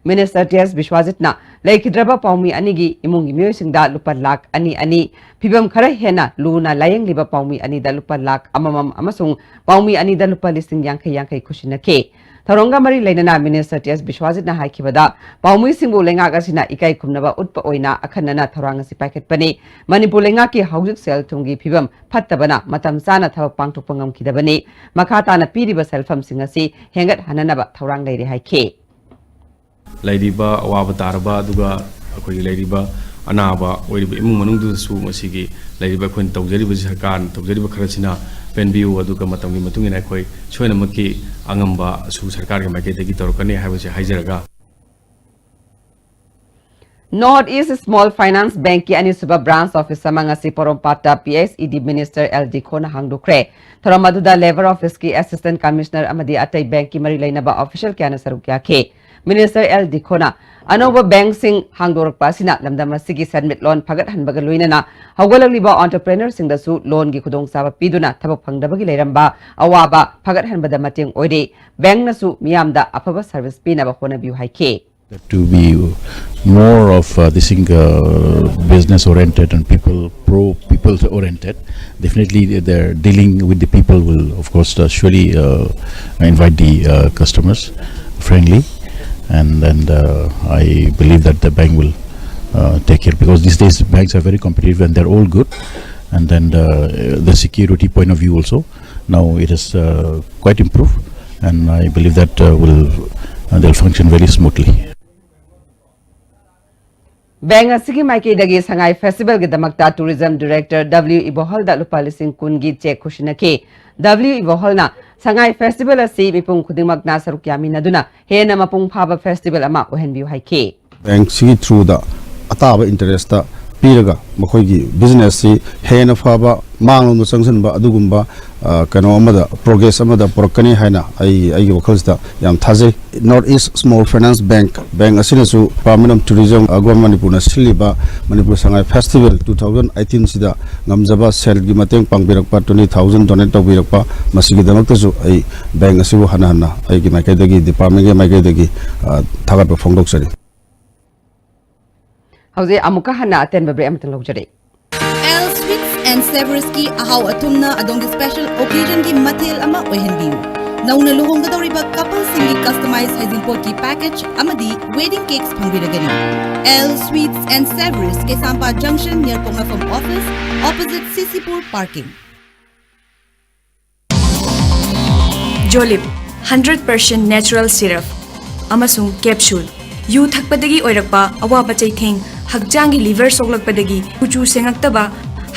ꯃꯤꯅꯤꯁꯇꯔ ꯇꯤ ꯑꯦꯁ ꯕꯤꯁ꯭ꯋꯥꯖꯤꯠꯅ ꯂꯩꯈꯤꯗ꯭ꯔꯕ ꯄꯥꯎꯃꯤ ꯑꯅꯤꯒꯤ ꯏꯃꯨꯡꯒꯤ ꯃꯤꯑꯣꯏꯁꯤꯡꯗ ꯂꯨꯄꯥ ꯂꯥꯈ ꯑꯅꯤ ꯑꯅꯤ, ꯐꯤꯕꯝ ꯈꯔ ꯍꯦꯟꯅ ꯂꯨꯅ ꯂꯥꯌꯦꯡꯂꯤꯕ ꯄꯥꯎꯃꯤ ꯑꯅꯤꯗ ꯂꯨꯄꯥ ꯂꯥꯈ ꯑꯃꯃꯝ ꯑꯃꯁꯨꯡ ꯄꯥꯎꯃꯤ ꯑꯅꯤꯗ ꯂꯨꯄꯥ ꯂꯤꯁꯤꯡ ꯌꯥꯡꯈꯩ ꯌꯥꯡꯈꯩ ꯈꯨꯠꯁꯤꯟꯅꯈꯤ꯫ ꯊꯧꯔꯝꯒ ꯃꯔꯤ ꯂꯩꯅꯅ ꯃꯤꯅꯤꯁꯇꯔ ꯇꯤ ꯑꯦꯁ ꯕꯤꯁ꯭ꯋꯥꯖꯤꯠꯅ ꯍꯥꯏꯈꯤꯕꯗ, ꯄꯥꯎꯃꯤꯁꯤꯡꯕꯨ ꯂꯩꯉꯥꯛ ꯑꯁꯤꯅ ꯏꯀꯥꯏ ꯈꯨꯝꯅꯕ ꯎꯠꯄ ꯑꯣꯏꯅ ꯑꯈꯟꯅꯅ ꯊꯧꯔꯥꯡ ꯑꯁꯤ ꯄꯥꯏꯈꯠꯄꯅꯤ꯫ ꯃꯅꯤꯄꯨꯔ ꯂꯩꯉꯥꯛꯀꯤ ꯍꯧꯖꯤꯛ ꯁꯦꯜ ꯊꯨꯝꯒꯤ ꯐꯤꯕꯝ ꯐꯠꯇꯕꯅ ꯃꯇꯝ ꯆꯥꯅ ꯊꯕꯛ ꯄꯥꯡꯊꯣꯛꯄ ꯉꯝꯈꯤꯗꯕꯅꯤ꯫ ꯃꯈꯥ ꯇꯥꯅ ꯄꯤꯔꯤꯕ ꯁꯦꯜꯐꯝꯁꯤꯡ ꯑꯁꯤ ꯍꯦꯟꯒꯠꯍꯟꯅꯅꯕ ꯊꯧꯔꯥꯡ ꯂꯩꯔꯦ ꯍꯥꯏꯈꯤ꯫ ꯂꯩꯔꯤꯕ ꯑꯋꯥꯕ ꯇꯥꯔꯕ, ꯑꯗꯨꯒ ꯑꯩꯈꯣꯏꯒꯤ ꯂꯩꯔꯤꯕ ꯑꯅꯥꯕ ꯑꯣꯏꯔꯤꯕ ꯏꯃꯨꯡ ꯃꯅꯨꯡꯗꯨꯗꯁꯨ ꯃꯁꯤꯒꯤ ꯂꯩꯔꯤꯕ ꯑꯩꯈꯣꯏꯅ ꯇꯧꯖꯔꯤꯕꯁꯤ, ꯁꯔꯀꯥꯔꯅ ꯇꯧꯖꯔꯤꯕ ꯈꯔꯁꯤꯅ ꯄꯦꯟꯕꯤꯌꯨ, ꯑꯗꯨꯒ ꯃꯇꯝꯒꯤ ꯃꯇꯨꯡ ꯏꯟꯅ ꯑꯩꯈꯣꯏ ꯁꯣꯏꯅꯃꯛꯀꯤ ꯑꯉꯝꯕꯁꯨ ꯁꯔꯀꯥꯔꯒꯤ ꯃꯥꯏꯀꯩꯗꯒꯤ ꯇꯧꯔꯛꯀꯅꯤ ꯍꯥꯏꯕꯁꯤ ꯍꯥꯏꯖꯔꯒ, ꯅꯣꯔꯠ ꯏꯁ꯭ꯠ ꯁ꯭ꯃꯣꯜ ꯐꯥꯏꯅꯥꯟꯁ ꯕꯦꯡꯛꯀꯤ ꯑꯅꯤꯁꯨꯕ ꯕ꯭ꯔꯥꯟꯆ ꯑꯣꯐꯤꯁ ꯑꯃ ꯉꯁꯤ ꯄꯣꯔꯣꯝꯄꯥꯠꯇ ꯄꯤ ꯑꯩꯆ ꯏ ꯗꯤ ꯃꯤꯅꯤꯁꯇꯔ ꯑꯦꯜ ꯗꯤ ꯈꯣꯅ ꯍꯥꯡꯗꯣꯛꯈ꯭ꯔꯦ꯫ ꯊꯧꯔꯝ ꯑꯗꯨꯗ ꯂꯦꯕꯔ ꯑꯣꯐꯤꯁꯀꯤ ꯑꯦꯁꯤꯁꯇꯦꯟꯠ ꯀꯃꯤꯁꯅꯔ ꯑꯃꯗꯤ ꯑꯇꯩ ꯕꯦꯡꯛꯀꯤ ꯃꯔꯤ ꯂꯩꯅꯕ ꯑꯣꯐꯤꯁꯤꯌꯦꯜ ꯀꯌꯥꯅ ꯁꯔꯨꯛ ꯌꯥꯈꯤ꯫ ꯃꯤꯅꯤꯁꯇꯔ ꯑꯦꯜ ꯗꯤꯈꯣꯅ ꯑꯅꯧꯕ ꯕꯦꯡꯛꯁꯤꯡ ꯍꯥꯡꯗꯣꯔꯛꯄ ꯑꯁꯤꯅ ꯂꯝꯗꯝ ꯑꯁꯤꯒꯤ ꯁꯦꯟꯃꯤꯠꯂꯣꯟ ꯐꯒꯠꯍꯟꯕꯒ ꯂꯣꯏꯅꯅ ꯍꯧꯒꯠꯂꯛꯂꯤꯕ entrepreneurꯁꯤꯡꯗꯁꯨ ꯂꯣꯟꯒꯤ ꯈꯨꯗꯣꯡꯆꯥꯕ ꯄꯤꯗꯨꯅ ꯊꯕꯛ ꯐꯪꯗꯕꯒꯤ ꯂꯩꯔꯝꯕ ꯑꯋꯥꯕ ꯐꯒꯠꯍꯟꯕꯗ ꯃꯇꯦꯡ ꯑꯣꯏꯔꯤ꯫ ꯕꯦꯡꯛꯅꯁꯨ ꯃꯤꯌꯥꯝꯗ ꯑꯐꯕ service ꯄꯤꯅꯕ ꯍꯣꯠꯅꯕꯤꯌꯨ ꯍꯥꯏꯈꯤ꯫ To be more of uh, this thing uh, business oriented and people pro people oriented. Definitely, they're dealing with the people will of course uh, surely uh, invite the uh, customers friendly, and and uh, I believe that the bank will uh, take care, because these days banks are very competitive and they're all good, and then uh, the security point of view also, now it is uh, quite improved, and I believe that uh, will uh, they'll function very smoothly. Bank ꯑꯁꯤꯒꯤ ꯃꯥꯏꯀꯩꯗꯒꯤ ꯁꯉꯥꯏ ꯐꯦꯁꯇꯤꯚꯦꯜꯒꯤꯗꯃꯛꯇ tourism director W ꯏꯕꯣꯍꯜꯗ ꯂꯨꯄꯥ ꯂꯤꯁꯤꯡ ꯀꯨꯟꯒꯤ check ꯈꯨꯠꯁꯤꯟꯅꯈꯤ꯫ W ꯏꯕꯣꯍꯜꯅ ꯁꯉꯥꯏ festival ꯑꯁꯤ ꯃꯤꯄꯨꯝ ꯈꯨꯗꯤꯡꯃꯛꯅ ꯁꯔꯨꯛ ꯌꯥꯃꯤꯟꯅꯗꯨꯅ ꯍꯦꯟꯅ ꯃꯄꯨꯡ ꯐꯥꯕ ꯐꯦꯁꯇꯤꯚꯦꯜ ꯑꯃ ꯑꯣꯏꯍꯟꯕꯤꯌꯨ ꯍꯥꯏꯈꯤ꯫ ꯕꯦꯡꯛꯁꯤꯒꯤ ꯊ꯭ꯔꯨꯗ ꯑꯇꯥꯕ ꯏꯟꯇꯔꯦꯁꯇ ꯄꯤꯔꯒ ꯃꯈꯣꯏꯒꯤ ꯕꯤꯖꯤꯅꯦꯁꯁꯤ ꯍꯦꯟꯅ ꯐꯕ ꯃꯥꯡꯂꯣꯝꯗ ꯆꯪꯁꯤꯟꯕ ꯑꯗꯨꯒꯨꯝꯕ ꯑ, ꯀꯩꯅꯣ ꯑꯃꯗ ꯄ꯭ꯔꯣꯒ꯭ꯔꯦꯁ ꯑꯃꯗ ꯄꯨꯔꯛꯀꯅꯤ ꯍꯥꯏꯅ ꯑꯩ ꯑꯩꯒꯤ ꯋꯥꯈꯜꯁꯤꯗ ꯌꯥꯝ ꯊꯥꯖꯩ꯫ North East Small Finance Bank bank ꯑꯁꯤꯅꯁꯨ Department of Tourism, Government ꯃꯅꯤꯄꯨꯔꯅ ꯁꯤꯜꯂꯤꯕ Manipur Sangai festival two thousand ꯑꯩꯠꯇꯤꯟꯁꯤꯗ ꯉꯝꯖꯕ ꯁꯦꯜꯒꯤ ꯃꯇꯦꯡ ꯄꯥꯡꯕꯤꯔꯛꯄ, twenty thousand donate ꯇꯧꯕꯤꯔꯛꯄ, ꯃꯁꯤꯒꯤꯗꯃꯛꯇꯁꯨ ꯑꯩ ꯕꯦꯡꯛ ꯑꯁꯤꯕꯨ ꯍꯟꯅ ꯍꯟꯅ ꯑꯩꯒꯤ ꯃꯥꯏꯀꯩꯗꯒꯤ, ꯗꯤꯄꯥꯔꯠꯃꯦꯟꯒꯤ ꯃꯥꯏꯀꯩꯗꯒꯤ ꯑ, ꯊꯥꯒꯠꯄ ꯐꯣꯡꯗꯣꯛꯆꯔꯤ꯫ ꯍꯧꯖꯤꯛ ꯑꯃꯨꯛꯀ ꯍꯟꯅ ꯑꯇꯦꯟꯕ ꯕ꯭ꯔꯦꯛ ꯑꯃꯇꯪ ꯂꯧꯖꯔꯤ꯫ ꯑꯦꯜ ꯁ꯭ꯋꯤꯠꯁ ꯑꯦꯟ ꯁꯦꯚꯔꯁꯀꯤ ꯑꯍꯥꯎ ꯑꯊꯨꯝꯅ ꯑꯗꯣꯝꯒꯤ ꯁ꯭ꯄꯦꯁꯦꯜ ꯑꯣꯀꯦꯖꯟꯒꯤ ꯃꯊꯦꯜ ꯑꯃ ꯑꯣꯏꯍꯟꯕꯤꯌꯨ꯫ ꯅꯧꯅ ꯂꯨꯍꯣꯡꯒꯗꯧꯔꯤꯕ ꯀꯄꯜꯁꯤꯡꯒꯤ ꯀꯁꯇꯃꯥꯏꯖ ꯍꯩꯖꯤꯡꯄꯣꯠꯀꯤ ꯄꯦꯀꯦꯖ ꯑꯃꯗꯤ ꯋꯦꯗꯤꯡ ꯀꯦꯛꯁ ꯐꯪꯕꯤꯔꯒꯅꯤ꯫ L sweets and savours, Keishampat ꯖꯪꯁꯟ, ꯅꯤꯌꯔ ꯄꯣꯛꯅꯐꯝ office, opposite C C Pur parking. Jolip hundred percent natural syrup ꯑꯃꯁꯨꯡ ꯀꯦꯞꯁꯨꯜ꯫ ꯌꯨ ꯊꯛꯄꯗꯒꯤ ꯑꯣꯏꯔꯛꯄ ꯑꯋꯥꯕ ꯆꯩꯊꯦꯡ, ꯍꯛꯆꯥꯡꯒꯤ ꯂꯤꯚꯔ ꯁꯣꯛꯂꯛꯄꯗꯒꯤ ꯀꯨꯆꯨ ꯁꯦꯡꯉꯛꯇꯕ,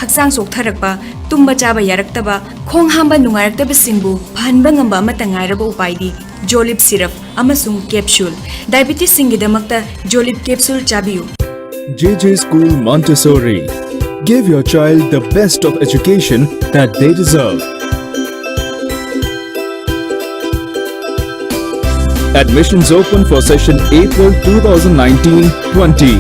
ꯍꯛꯆꯥꯡ ꯆꯣꯛꯊꯔꯛꯄ, ꯇꯨꯝꯕ ꯆꯥꯕ ꯌꯥꯔꯛꯇꯕ, ꯈꯣꯡ ꯍꯥꯝꯕ ꯅꯨꯡꯉꯥꯏꯔꯛꯇꯕꯁꯤꯡꯕꯨ ꯐꯍꯟꯕ ꯉꯝꯕ ꯑꯃꯠꯇ ꯉꯥꯏꯔꯕ ꯎꯄꯥꯏꯗꯤ ꯖꯣꯂꯤꯞ ꯁꯤꯔꯞ ꯑꯃꯁꯨꯡ ꯀꯦꯞꯁꯨꯜ꯫ ꯗꯥꯏꯕꯤꯇꯤꯁꯁꯤꯡꯒꯤꯗꯃꯛꯇ ꯖꯣꯂꯤꯞ ꯀꯦꯞꯁꯨꯜ ꯆꯥꯕꯤꯌꯨ꯫ J J School Montessori. Give your child the best of education that they deserve. Admissions open for session April two thousand nineteen twenty.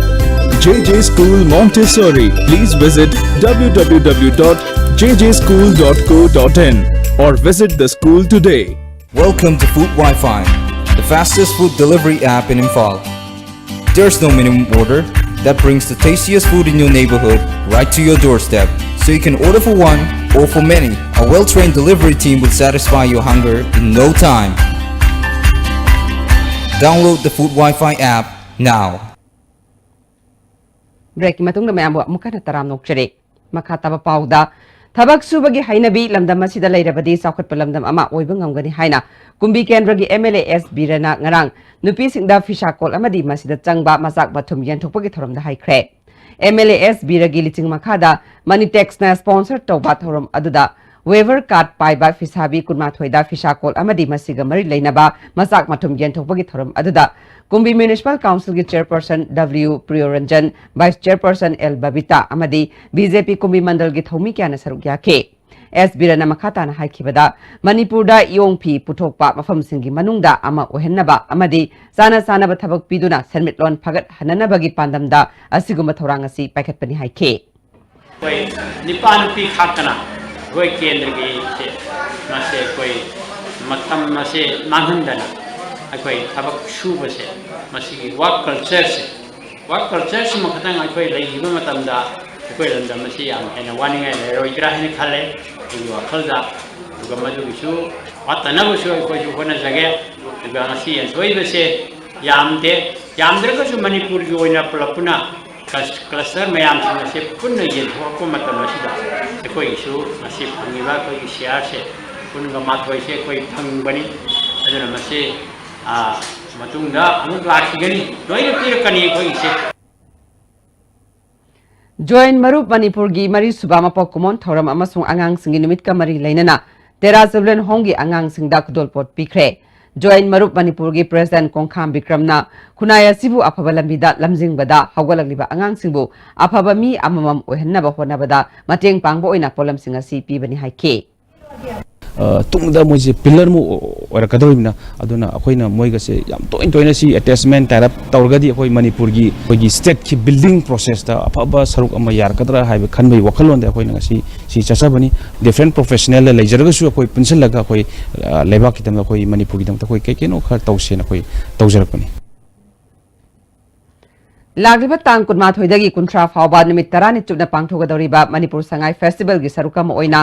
J J School Montessori. Please visit w w w dot j j school dot co dot in or visit the school today. Welcome to Food Wi-Fi, the fastest food delivery app in Imphal. There's no minimum order that brings the tastiest food in your neighborhood right to your doorstep, so you can order for one or for many. A well-trained delivery team will satisfy your hunger in no time. Download the Food Wi-Fi app now. ꯕ꯭ꯔꯦꯛꯀꯤ ꯃꯇꯨꯡꯗ ꯃꯌꯥꯝꯕꯨ ꯑꯃꯨꯛ ꯍꯟꯅ ꯇꯔꯥꯝꯅ ꯑꯣꯛꯆꯔꯤ꯫ ꯃꯈꯥ ꯇꯥꯕ ꯄꯥꯎꯗ, ꯊꯕꯛ ꯁꯨꯕꯒꯤ ꯍꯩꯅꯕꯤ ꯂꯝꯗꯝ ꯑꯁꯤꯗ ꯂꯩꯔꯕꯗꯤ ꯆꯥꯎꯈꯠꯄ ꯂꯝꯗꯝ ꯑꯃ ꯑꯣꯏꯕ ꯉꯝꯒꯅꯤ ꯍꯥꯏꯅ ꯀꯨꯝꯕꯤ ꯀꯦꯟꯗ꯭ꯔꯒꯤ ꯑꯦꯝ ꯑꯦꯜ ꯑꯦ ꯑꯦꯁ ꯕꯤꯔꯅ ꯉꯔꯥꯡ ꯅꯨꯄꯤꯁꯤꯡꯗ ꯐꯤꯁꯥ ꯀꯣꯜ ꯑꯃꯗꯤ ꯃꯁꯤꯗ ꯆꯪꯕ ꯃꯆꯥꯛ ꯃꯊꯨꯝ ꯌꯦꯟꯊꯣꯛꯄꯒꯤ ꯊꯧꯔꯝꯗ ꯍꯥꯏꯈ꯭ꯔꯦ꯫ ꯑꯦꯝ ꯑꯦꯜ ꯑꯦ ꯑꯦꯁ ꯕꯤꯔꯒꯤ ꯂꯤꯆꯤꯡ ꯃꯈꯥꯗ ꯃꯅꯤꯇꯦꯛꯁꯅ ꯁ꯭ꯄꯣꯟꯁꯔ ꯇꯧꯕ ꯊꯧꯔꯝ ꯑꯗꯨꯗ ꯋꯦꯕꯔ ꯀꯥꯔꯗ ꯄꯥꯏꯕ ꯐꯤꯁꯥꯕꯤ ꯀꯨꯟꯃꯥꯊꯣꯏꯗ ꯐꯤꯁꯥ ꯀꯣꯜ ꯑꯃꯗꯤ ꯃꯁꯤꯒ ꯃꯔꯤ ꯂꯩꯅꯕ ꯃꯆꯥꯛ ꯃꯊꯨꯝ ꯌꯦꯟꯊꯣꯛꯄꯒꯤ ꯊꯧꯔꯝ ꯑꯗꯨꯗ ꯀꯨꯝꯕꯤ ꯃ꯭ꯌꯨꯅꯤꯁꯤꯄꯥꯜ ꯀꯥꯎꯟꯁꯤꯜꯒꯤ ꯆꯦꯌꯔꯄꯔꯁꯟ ꯗꯕ꯭ꯂꯤꯌꯨ ꯄ꯭ꯔꯤꯌꯣꯔꯟꯖꯟ, ꯚꯥꯏꯁ ꯆꯦꯌꯔꯄꯔꯁꯟ ꯑꯦꯜ ꯕꯕꯤꯇꯥ ꯑꯃꯗꯤ ꯕꯤ ꯖꯦ ꯄꯤ ꯀꯨꯝꯕꯤ ꯃꯟꯗꯜꯒꯤ ꯊꯧꯃꯤ ꯀꯌꯥꯅ ꯁꯔꯨꯛ ꯌꯥꯈꯤ꯫ ꯑꯦꯁ ꯕꯤꯔꯅ ꯃꯈꯥ ꯇꯥꯅ ꯍꯥꯏꯈꯤꯕꯗ, ꯃꯅꯤꯄꯨꯔꯗ ꯏꯌꯣꯡ ꯐꯤ ꯄꯨꯊꯣꯛꯄ ꯃꯐꯝꯁꯤꯡꯒꯤ ꯃꯅꯨꯡꯗ ꯑꯃ ꯑꯣꯏꯍꯟꯅꯕ ꯑꯃꯗꯤ ꯆꯥꯅ ꯆꯥꯅꯕ ꯊꯕꯛ ꯄꯤꯗꯨꯅ ꯁꯦꯟꯃꯤꯠꯂꯣꯟ ꯐꯒꯠꯍꯟꯅꯅꯕꯒꯤ ꯄꯥꯟꯗꯝꯗ ꯑꯁꯤꯒꯨꯝꯕ ꯊꯧꯔꯥꯡ ꯑꯁꯤ ꯄꯥꯏꯈꯠꯄꯅꯤ ꯍꯥꯏꯈꯤ꯫ ꯑꯩꯈꯣꯏ ꯅꯨꯄꯥ ꯅꯨꯄꯤ ꯈꯥꯛꯇꯅ ꯑꯩꯈꯣꯏ ꯀꯦꯟꯗ꯭ꯔꯒꯤꯁꯦ ꯃꯁꯦ ꯑꯩꯈꯣꯏ ꯃꯇꯝ ꯑꯁꯦ ꯃꯥꯡꯍꯟꯗꯅ ꯑꯩꯈꯣꯏ ꯊꯕꯛ ꯁꯨꯕꯁꯦ, ꯃꯁꯤꯒꯤ ꯋꯥꯔꯛ ꯀꯜꯆꯔꯁꯦ, ꯋꯥꯔꯛ ꯀꯜꯆꯔꯁꯤꯃ ꯈꯛꯇꯪ ꯑꯩꯈꯣꯏ ꯂꯩꯈꯤꯕ ꯃꯇꯝꯗ ꯑꯩꯈꯣꯏ ꯂꯝꯗꯝ ꯑꯁꯤ ꯌꯥꯝ ꯍꯦꯟꯅ ꯋꯥꯅꯤꯡꯉꯥꯏ ꯂꯩꯔꯣꯏꯗ꯭ꯔꯥ ꯍꯥꯏꯅ ꯈꯜꯂꯦ꯫ ꯑꯩꯒꯤ ꯋꯥꯈꯜꯗ꯫ ꯑꯗꯨꯒ ꯃꯗꯨꯒꯤꯁꯨ ꯋꯥꯠꯇꯅꯕꯁꯨ ꯑꯩꯈꯣꯏꯁꯨ ꯍꯣꯠꯅꯖꯒꯦ꯫ ꯑꯗꯨꯒ ꯉꯁꯤ ꯌꯦꯟꯊꯣꯛꯏꯕꯁꯦ ꯌꯥꯝꯗꯦ, ꯌꯥꯝꯗ꯭ꯔꯒꯁꯨ ꯃꯅꯤꯄꯨꯔꯒꯤ ꯑꯣꯏꯅ ꯄꯨꯂꯞ ꯄꯨꯟꯅ ꯀ꯭ꯂꯁ-, ꯀ꯭ꯂꯁꯇꯔ ꯃꯌꯥꯝꯁꯤꯡ ꯑꯁꯦ ꯄꯨꯟꯅ ꯌꯦꯟꯊꯣꯛꯂꯛꯄ ꯃꯇꯝ ꯑꯁꯤꯗ ꯑꯩꯈꯣꯏꯒꯤꯁꯨ ꯉꯁꯤ ꯐꯪꯉꯤꯕ ꯑꯩꯈꯣꯏꯒꯤ ꯁꯤꯌꯥꯔꯁꯦ ꯀꯨꯟꯒ ꯃꯥꯊꯣꯏꯁꯦ ꯑꯩꯈꯣꯏ ꯐꯪꯕꯅꯤ꯫ ꯑꯗꯨꯅ ꯃꯁꯤ, ꯑ, ꯃꯇꯨꯡꯗ ꯑꯃꯨꯛ ꯂꯥꯛꯈꯤꯒꯅꯤ, ꯂꯣꯏꯅ ꯄꯤꯔꯛꯀꯅꯤ ꯑꯩꯈꯣꯏꯒꯤꯁꯦ꯫ ꯖꯣꯏꯟ ꯃꯔꯨꯞ ꯃꯅꯤꯄꯨꯔꯒꯤ ꯃꯔꯤꯁꯨꯕ ꯃꯄꯣꯛ ꯀꯨꯝꯑꯣꯟ ꯊꯧꯔꯝ ꯑꯃꯁꯨꯡ ꯑꯉꯥꯡꯁꯤꯡꯒꯤ ꯅꯨꯃꯤꯠꯀ ꯃꯔꯤ ꯂꯩꯅꯅ ꯇꯦꯔꯥ ꯆꯤꯜꯗ꯭ꯔꯦꯟ ꯍꯣꯝꯒꯤ ꯑꯉꯥꯡꯁꯤꯡꯗ ꯈꯨꯗꯣꯜꯄꯣꯠ ꯄꯤꯈ꯭ꯔꯦ꯫ ꯖꯣꯏꯟ ꯃꯔꯨꯞ ꯃꯅꯤꯄꯨꯔꯒꯤ ꯄ꯭ꯔꯦꯁꯤꯗꯦꯟꯠ ꯀꯣꯡꯈꯥꯝ ꯕꯤꯀ꯭ꯔꯝꯅ ꯈꯨꯟꯅꯥꯏ ꯑꯁꯤꯕꯨ ꯑꯐꯕ ꯂꯝꯕꯤꯗ ꯂꯝꯖꯤꯡꯕꯗ ꯍꯧꯒꯠꯂꯛꯂꯤꯕ ꯑꯉꯥꯡꯁꯤꯡꯕꯨ ꯑꯐꯕ ꯃꯤ ꯑꯃꯃꯝ ꯑꯣꯏꯍꯟꯅꯕ ꯍꯣꯠꯅꯕꯗ ꯃꯇꯦꯡ ꯄꯥꯡꯕ ꯑꯣꯏꯅ ꯄꯣꯠꯂꯝꯁꯤꯡ ꯑꯁꯤ ꯄꯤꯕꯅꯤ ꯍꯥꯏꯈꯤ꯫ ꯑ, ꯇꯨꯡꯗ ꯃꯣꯏꯁꯦ ꯄꯤꯂꯔ ꯑꯃ ꯑꯣꯏꯔꯛꯀꯗꯧꯔꯤꯕꯅ, ꯑꯗꯨꯅ ꯑꯩꯈꯣꯏꯅ ꯃꯣꯏꯒꯁꯦ ꯌꯥꯝ ꯇꯣꯏꯅ ꯇꯣꯏꯅ ꯁꯤ ꯑꯦꯇꯦꯆꯃꯦꯟ, ꯇꯥꯏ ꯑꯞ ꯇꯧꯔꯒꯗꯤ ꯑꯩꯈꯣꯏ ꯃꯅꯤꯄꯨꯔꯒꯤ, ꯑꯩꯈꯣꯏꯒꯤ ꯁ꯭ꯇꯦꯠꯀꯤ ꯕꯤꯜꯗꯤꯡ ꯄ꯭ꯔꯣꯁꯦꯁꯇ ꯑꯐꯕ ꯁꯔꯨꯛ ꯑꯃ ꯌꯥꯔꯛꯀꯗ꯭ꯔꯥ ꯍꯥꯏꯕ ꯈꯟꯕꯒꯤ ꯋꯥꯈꯜꯂꯣꯟꯗ ꯑꯩꯈꯣꯏꯅ ꯉꯁꯤ ꯁꯤ ꯆꯠꯆꯕꯅꯤ꯫ ꯗꯤꯐ꯭ꯔꯦꯟ ꯄ꯭ꯔꯣꯐꯦꯁꯅꯦꯜꯗ ꯂꯩꯖꯔꯒꯁꯨ ꯑꯩꯈꯣꯏ ꯄꯨꯟꯁꯤꯜꯂꯒ ꯑꯩꯈꯣꯏ, ꯑ, ꯂꯩꯕꯥꯛꯀꯤꯗꯃꯛꯇ ꯑꯩꯈꯣꯏ ꯃꯅꯤꯄꯨꯔꯒꯤꯗꯃꯛꯇ ꯑꯩꯈꯣꯏ ꯀꯩ ꯀꯩꯅꯣ ꯈꯔ ꯇꯧꯁꯦꯅ ꯑꯩꯈꯣꯏ ꯇꯧꯖꯔꯛꯄꯅꯤ꯫ ꯂꯥꯛꯂꯤꯕ ꯇꯥꯡ ꯀꯨꯟꯃꯥꯊꯣꯏꯗꯒꯤ ꯀꯨꯟꯊ꯭ꯔꯥ ꯐꯥꯎꯕ ꯅꯨꯃꯤꯠ ꯇꯔꯥꯅꯤ ꯆꯨꯞꯅ ꯄꯥꯡꯊꯣꯛꯀꯗꯧꯔꯤꯕ ꯃꯅꯤꯄꯨꯔ ꯁꯉꯥꯏ ꯐꯦꯁꯇꯤꯚꯦꯜꯒꯤ ꯁꯔꯨꯛ ꯑꯃ ꯑꯣꯏꯅ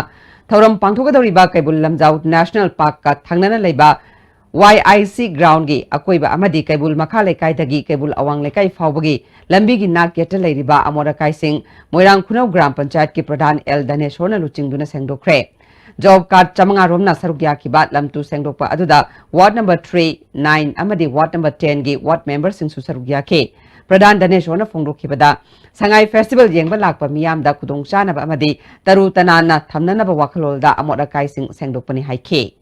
ꯊꯧꯔꯝ ꯄꯥꯡꯊꯣꯛꯀꯗꯧꯔꯤꯕ ꯀꯩꯕꯨꯜ ꯂꯝꯖꯥꯎ ꯅꯦꯁꯅꯦꯜ ꯄꯥꯔꯛꯀ ꯊꯪꯅꯅ ꯂꯩꯕ ꯋꯥꯏ ꯑꯥꯏ ꯁꯤ ꯒ꯭ꯔꯥꯎꯟꯒꯤ ꯑꯀꯣꯏꯕ ꯑꯃꯗꯤ ꯀꯩꯕꯨꯜ ꯃꯈꯥ ꯂꯩꯀꯥꯏꯗꯒꯤ ꯀꯩꯕꯨꯜ ꯑꯋꯥꯡ ꯂꯩꯀꯥꯏ ꯐꯥꯎꯕꯒꯤ ꯂꯝꯕꯤꯒꯤ ꯅꯥꯛ ꯌꯦꯠꯇ ꯂꯩꯔꯤꯕ ꯑꯃꯣꯠ ꯑꯀꯥꯏꯁꯤꯡ ꯃꯣꯏꯔꯥꯡ ꯈꯨꯅꯧ ꯒ꯭ꯔꯥꯝ ꯄꯟꯆꯥꯌꯠꯀꯤ ꯄ꯭ꯔꯙꯥꯟ ꯑꯦꯜ ꯙꯅꯦꯁꯣꯔꯅ ꯂꯨꯆꯤꯡꯗꯨꯅ ꯁꯦꯡꯗꯣꯛꯈ꯭ꯔꯦ꯫ ꯖꯣꯕ ꯀꯥꯔꯗ ꯆꯥꯃꯉꯥ ꯔꯣꯝꯅ ꯁꯔꯨꯛ ꯌꯥꯈꯤꯕ ꯂꯝ ꯇꯨ ꯁꯦꯡꯗꯣꯛꯄ ꯑꯗꯨꯗ ꯋꯥꯔꯗ ꯅꯝꯕꯔ ꯊ꯭ꯔꯤ, ꯅꯥꯏꯟ ꯑꯃꯗꯤ ꯋꯥꯔꯗ ꯅꯝꯕꯔ ꯇꯦꯟꯒꯤ ꯋꯥꯔꯗ ꯃꯦꯝꯕꯔꯁꯤꯡꯁꯨ ꯁꯔꯨꯛ ꯌꯥꯈꯤ꯫ ꯄ꯭ꯔꯙꯥꯟ ꯙꯅꯦꯁꯣꯔꯅ ꯐꯣꯡꯗꯣꯛꯈꯤꯕꯗ, ꯁꯉꯥꯏ ꯐꯦꯁꯇꯤꯚꯦꯜ ꯌꯦꯡꯕ ꯂꯥꯛꯄ ꯃꯤꯌꯥꯝꯗ ꯈꯨꯗꯣꯡꯆꯥꯅꯕ ꯑꯃꯗꯤ ꯇꯔꯨ ꯇꯅꯥꯟꯅ ꯊꯝꯅꯅꯕ ꯋꯥꯈꯜꯂꯣꯟꯗ ꯑꯃꯣꯠ ꯑꯀꯥꯏꯁꯤꯡ ꯁꯦꯡꯗꯣꯛꯄꯅꯤ ꯍꯥꯏꯈꯤ꯫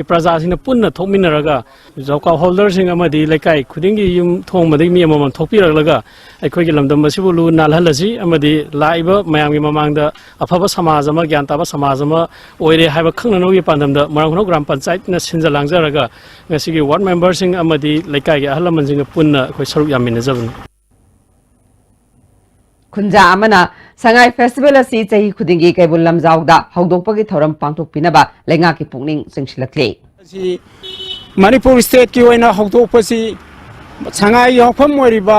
ꯄ꯭ꯔꯖꯥꯁꯤꯡꯅ ꯄꯨꯟꯅ ꯊꯣꯛꯃꯤꯟꯅꯔꯒ ꯖꯣꯕ ꯀꯥꯔꯗ ꯍꯣꯜꯗꯔꯁꯤꯡ ꯑꯃꯗꯤ ꯂꯩꯀꯥꯏ ꯈꯨꯗꯤꯡꯒꯤ ꯌꯨꯝ ꯊꯣꯡ ꯑꯃꯗꯒꯤ ꯃꯤ ꯑꯃꯃꯝ ꯊꯣꯛꯄꯤꯔꯛꯂꯒ ꯑꯩꯈꯣꯏꯒꯤ ꯂꯝꯗꯝ ꯑꯁꯤꯕꯨ ꯂꯨ ꯅꯥꯜꯍꯜꯂꯁꯤ ꯑꯃꯗꯤ ꯂꯥꯛꯏꯕ ꯃꯌꯥꯝꯒꯤ ꯃꯃꯥꯡꯗ ꯑꯐꯕ ꯁꯃꯥꯖ ꯑꯃ, ꯒ꯭ꯌꯥꯟ ꯇꯥꯕ ꯁꯃꯥꯖ ꯑꯃ ꯑꯣꯏꯔꯦ ꯍꯥꯏꯕ ꯈꯪꯅꯅꯕꯒꯤ ꯄꯥꯟꯗꯝꯗ ꯃꯣꯏꯔꯥꯡ ꯈꯨꯅꯧ ꯒ꯭ꯔꯥꯝ ꯄꯟꯆꯥꯌꯠꯅ ꯁꯤꯟꯖ ꯂꯥꯡꯖꯔꯒ ꯉꯁꯤꯒꯤ ꯋꯥꯔꯗ ꯃꯦꯝꯕꯔꯁꯤꯡ ꯑꯃꯗꯤ ꯂꯩꯀꯥꯏꯒꯤ ꯑꯍꯜ ꯂꯃꯟꯁꯤꯡꯒ ꯄꯨꯟꯅ ꯑꯩꯈꯣꯏ ꯁꯔꯨꯛ ꯌꯥꯃꯤꯟꯅꯖꯕꯅꯤ꯫ ꯈꯨꯟꯖꯥ ꯑꯃꯅ ꯁꯉꯥꯏ ꯐꯦꯁꯇꯤꯚꯦꯜ ꯑꯁꯤ ꯆꯍꯤ ꯈꯨꯗꯤꯡꯒꯤ ꯀꯩꯕꯨꯜ ꯂꯝꯖꯥꯎꯗ ꯍꯧꯗꯣꯛꯄꯒꯤ ꯊꯧꯔꯝ ꯄꯥꯡꯊꯣꯛꯄꯤꯅꯕ ꯂꯩꯉꯥꯛꯀꯤ ꯄꯨꯛꯅꯤꯡ ꯆꯤꯡꯁꯤꯜꯂꯛꯂꯤ꯫ ꯑꯁꯤ ꯃꯅꯤꯄꯨꯔ ꯁ꯭ꯇꯦꯠꯀꯤ ꯑꯣꯏꯅ ꯍꯧꯗꯣꯛꯄꯁꯤ ꯁꯉꯥꯏꯒꯤ ꯍꯧꯐꯝ ꯑꯣꯏꯔꯤꯕ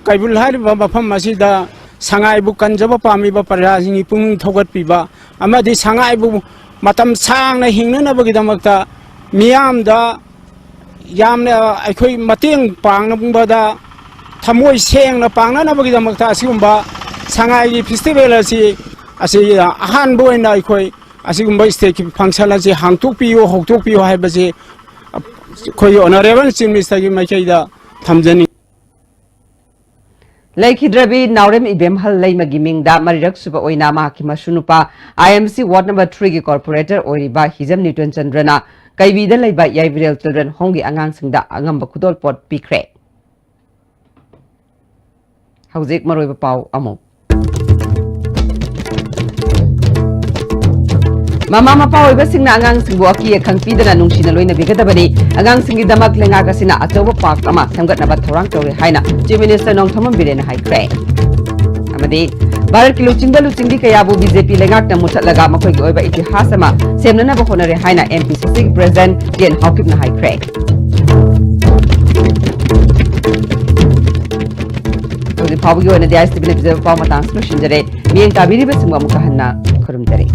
ꯀꯩꯕꯨꯜ ꯍꯥꯏꯔꯤꯕ ꯃꯐꯝ ꯑꯁꯤꯗ ꯁꯉꯥꯏꯕꯨ ꯀꯟꯖꯕ ꯄꯥꯝꯃꯤꯕ ꯄ꯭ꯔꯖꯥꯁꯤꯡꯒꯤ ꯄꯨꯛꯅꯤꯡ ꯊꯧꯒꯠꯄꯤꯕ ꯑꯃꯗꯤ ꯁꯉꯥꯏꯕꯨ ꯃꯇꯝ ꯁꯥꯡꯅ ꯍꯤꯡꯅꯅꯕꯒꯤꯗꯃꯛꯇ ꯃꯤꯌꯥꯝꯗ ꯌꯥꯝꯅ ꯑꯩꯈꯣꯏ ꯃꯇꯦꯡ ꯄꯥꯡꯅꯕꯗ ꯊꯃꯣꯏ ꯁꯦꯡꯅ ꯄꯥꯡꯅꯅꯕꯒꯤꯗꯃꯛꯇ ꯑꯁꯤꯒꯨꯝꯕ ꯁꯉꯥꯏꯒꯤ ꯐꯦꯁꯇꯤꯚꯦꯜ ꯑꯁꯤ, ꯑꯁꯤ ꯑꯍꯥꯟꯕ ꯑꯣꯏꯅ ꯑꯩꯈꯣꯏ ꯑꯁꯤꯒꯨꯝꯕ ꯁ꯭ꯇꯦꯠꯀꯤ ꯐꯪꯁꯟ ꯑꯁꯤ ꯍꯥꯡꯇꯣꯛꯄꯤꯌꯨ, ꯍꯧꯗꯣꯛꯄꯤꯌꯨ ꯍꯥꯏꯕꯁꯤ ꯑꯩꯈꯣꯏꯒꯤ ꯑꯣꯅꯔꯦꯕꯜ ꯆꯤꯐ ꯃꯤꯅꯤꯁꯇꯔꯒꯤ ꯃꯥꯏꯀꯩꯗ ꯊꯝꯖꯅꯤꯡꯏ꯫ ꯂꯩꯈꯤꯗ꯭ꯔꯕꯤ ꯅꯥꯎꯔꯦꯝ ꯏꯕꯦꯝꯍꯜ ꯂꯩꯃꯒꯤ ꯃꯤꯡꯗ ꯃꯔꯤꯔꯛ ꯁꯨꯕ ꯑꯣꯏꯅ ꯃꯍꯥꯛꯀꯤ ꯃꯁꯨ ꯅꯨꯄꯥ, ꯑꯥꯏ ꯑꯦꯝ ꯁꯤ ꯋꯥꯔꯗ ꯅꯝꯕꯔ ꯊ꯭ꯔꯤꯒꯤ ꯀꯣꯔꯄꯣꯔꯦꯇꯔ ꯑꯣꯏꯔꯤꯕ ꯍꯤꯖꯝ ꯅ꯭ꯌꯨꯇꯟ ꯆꯟꯗ꯭ꯔꯅ ꯀꯩꯕꯤꯗ ꯂꯩꯕ ꯌꯥꯏꯕꯤꯔꯦꯜ ꯆꯤꯜꯗ꯭ꯔꯦꯟ ꯍꯣꯝꯒꯤ ꯑꯉꯥꯡꯁꯤꯡꯗ ꯑꯉꯝꯕ ꯈꯨꯗꯣꯜꯄꯣꯠ ꯄꯤꯈ꯭ꯔꯦ꯫ ꯍꯧꯖꯤꯛ ꯃꯔꯨꯑꯣꯏꯕ ꯄꯥꯎ ꯑꯃꯨꯛ꯫ ꯃꯃꯥ ꯃꯄꯥ ꯑꯣꯏꯕꯁꯤꯡꯅ ꯑꯉꯥꯡꯁꯤꯡꯕꯨ ꯑꯀꯤ ꯑꯈꯪ ꯄꯤꯗꯅ ꯅꯨꯡꯁꯤꯅ ꯂꯣꯏꯅꯕꯤꯒꯗꯕꯅꯤ꯫ ꯑꯉꯥꯡꯁꯤꯡꯒꯤꯗꯃꯛ ꯂꯩꯉꯥꯛ ꯑꯁꯤꯅ ꯑꯆꯧꯕ ꯄꯥꯔꯛ ꯑꯃ ꯁꯦꯝꯒꯠꯅꯕ ꯊꯧꯔꯥꯡ ꯇꯧꯔꯤ ꯍꯥꯏꯅ Chief Minister ꯅꯣꯡꯊꯣꯝꯕꯝ ꯕꯤꯔꯦꯟꯅ ꯍꯥꯏꯈ꯭ꯔꯦ꯫ ꯑꯃꯗꯤ ꯚꯥꯔꯠꯀꯤ ꯂꯨꯆꯤꯡꯕ ꯂꯨꯆꯤꯡꯕꯤ ꯀꯌꯥꯕꯨ BJP ꯂꯩꯉꯥꯛꯅ ꯃꯨꯊꯠꯂꯒ ꯃꯈꯣꯏꯒꯤ ꯑꯣꯏꯕ ꯏꯇꯤꯍꯥꯁ ꯑꯃ ꯁꯦꯝꯅꯅꯕ ꯍꯣꯠꯅꯔꯦ ꯍꯥꯏꯅ MPCCꯒꯤ President ꯇꯦꯟ ꯍꯥꯎꯀꯤꯞꯅ ꯍꯥꯏꯈ꯭ꯔꯦ꯫ ꯍꯧꯖꯤꯛ ꯐꯥꯎꯕꯒꯤ ꯑꯣꯏꯅꯗꯤ ISTVꯅ ꯄꯤꯖꯕ ꯄꯥꯎ ꯃꯇꯥꯡꯁꯤ ꯂꯣꯏꯁꯤꯟꯖꯔꯦ꯫ ꯃꯤꯠꯌꯦꯡ ꯇꯥꯕꯤꯔꯤꯕꯁꯤꯡꯕꯨ ꯑꯃꯨꯛꯀ ꯍꯟꯅ ꯈꯨꯔꯨꯝꯖꯔꯤ꯫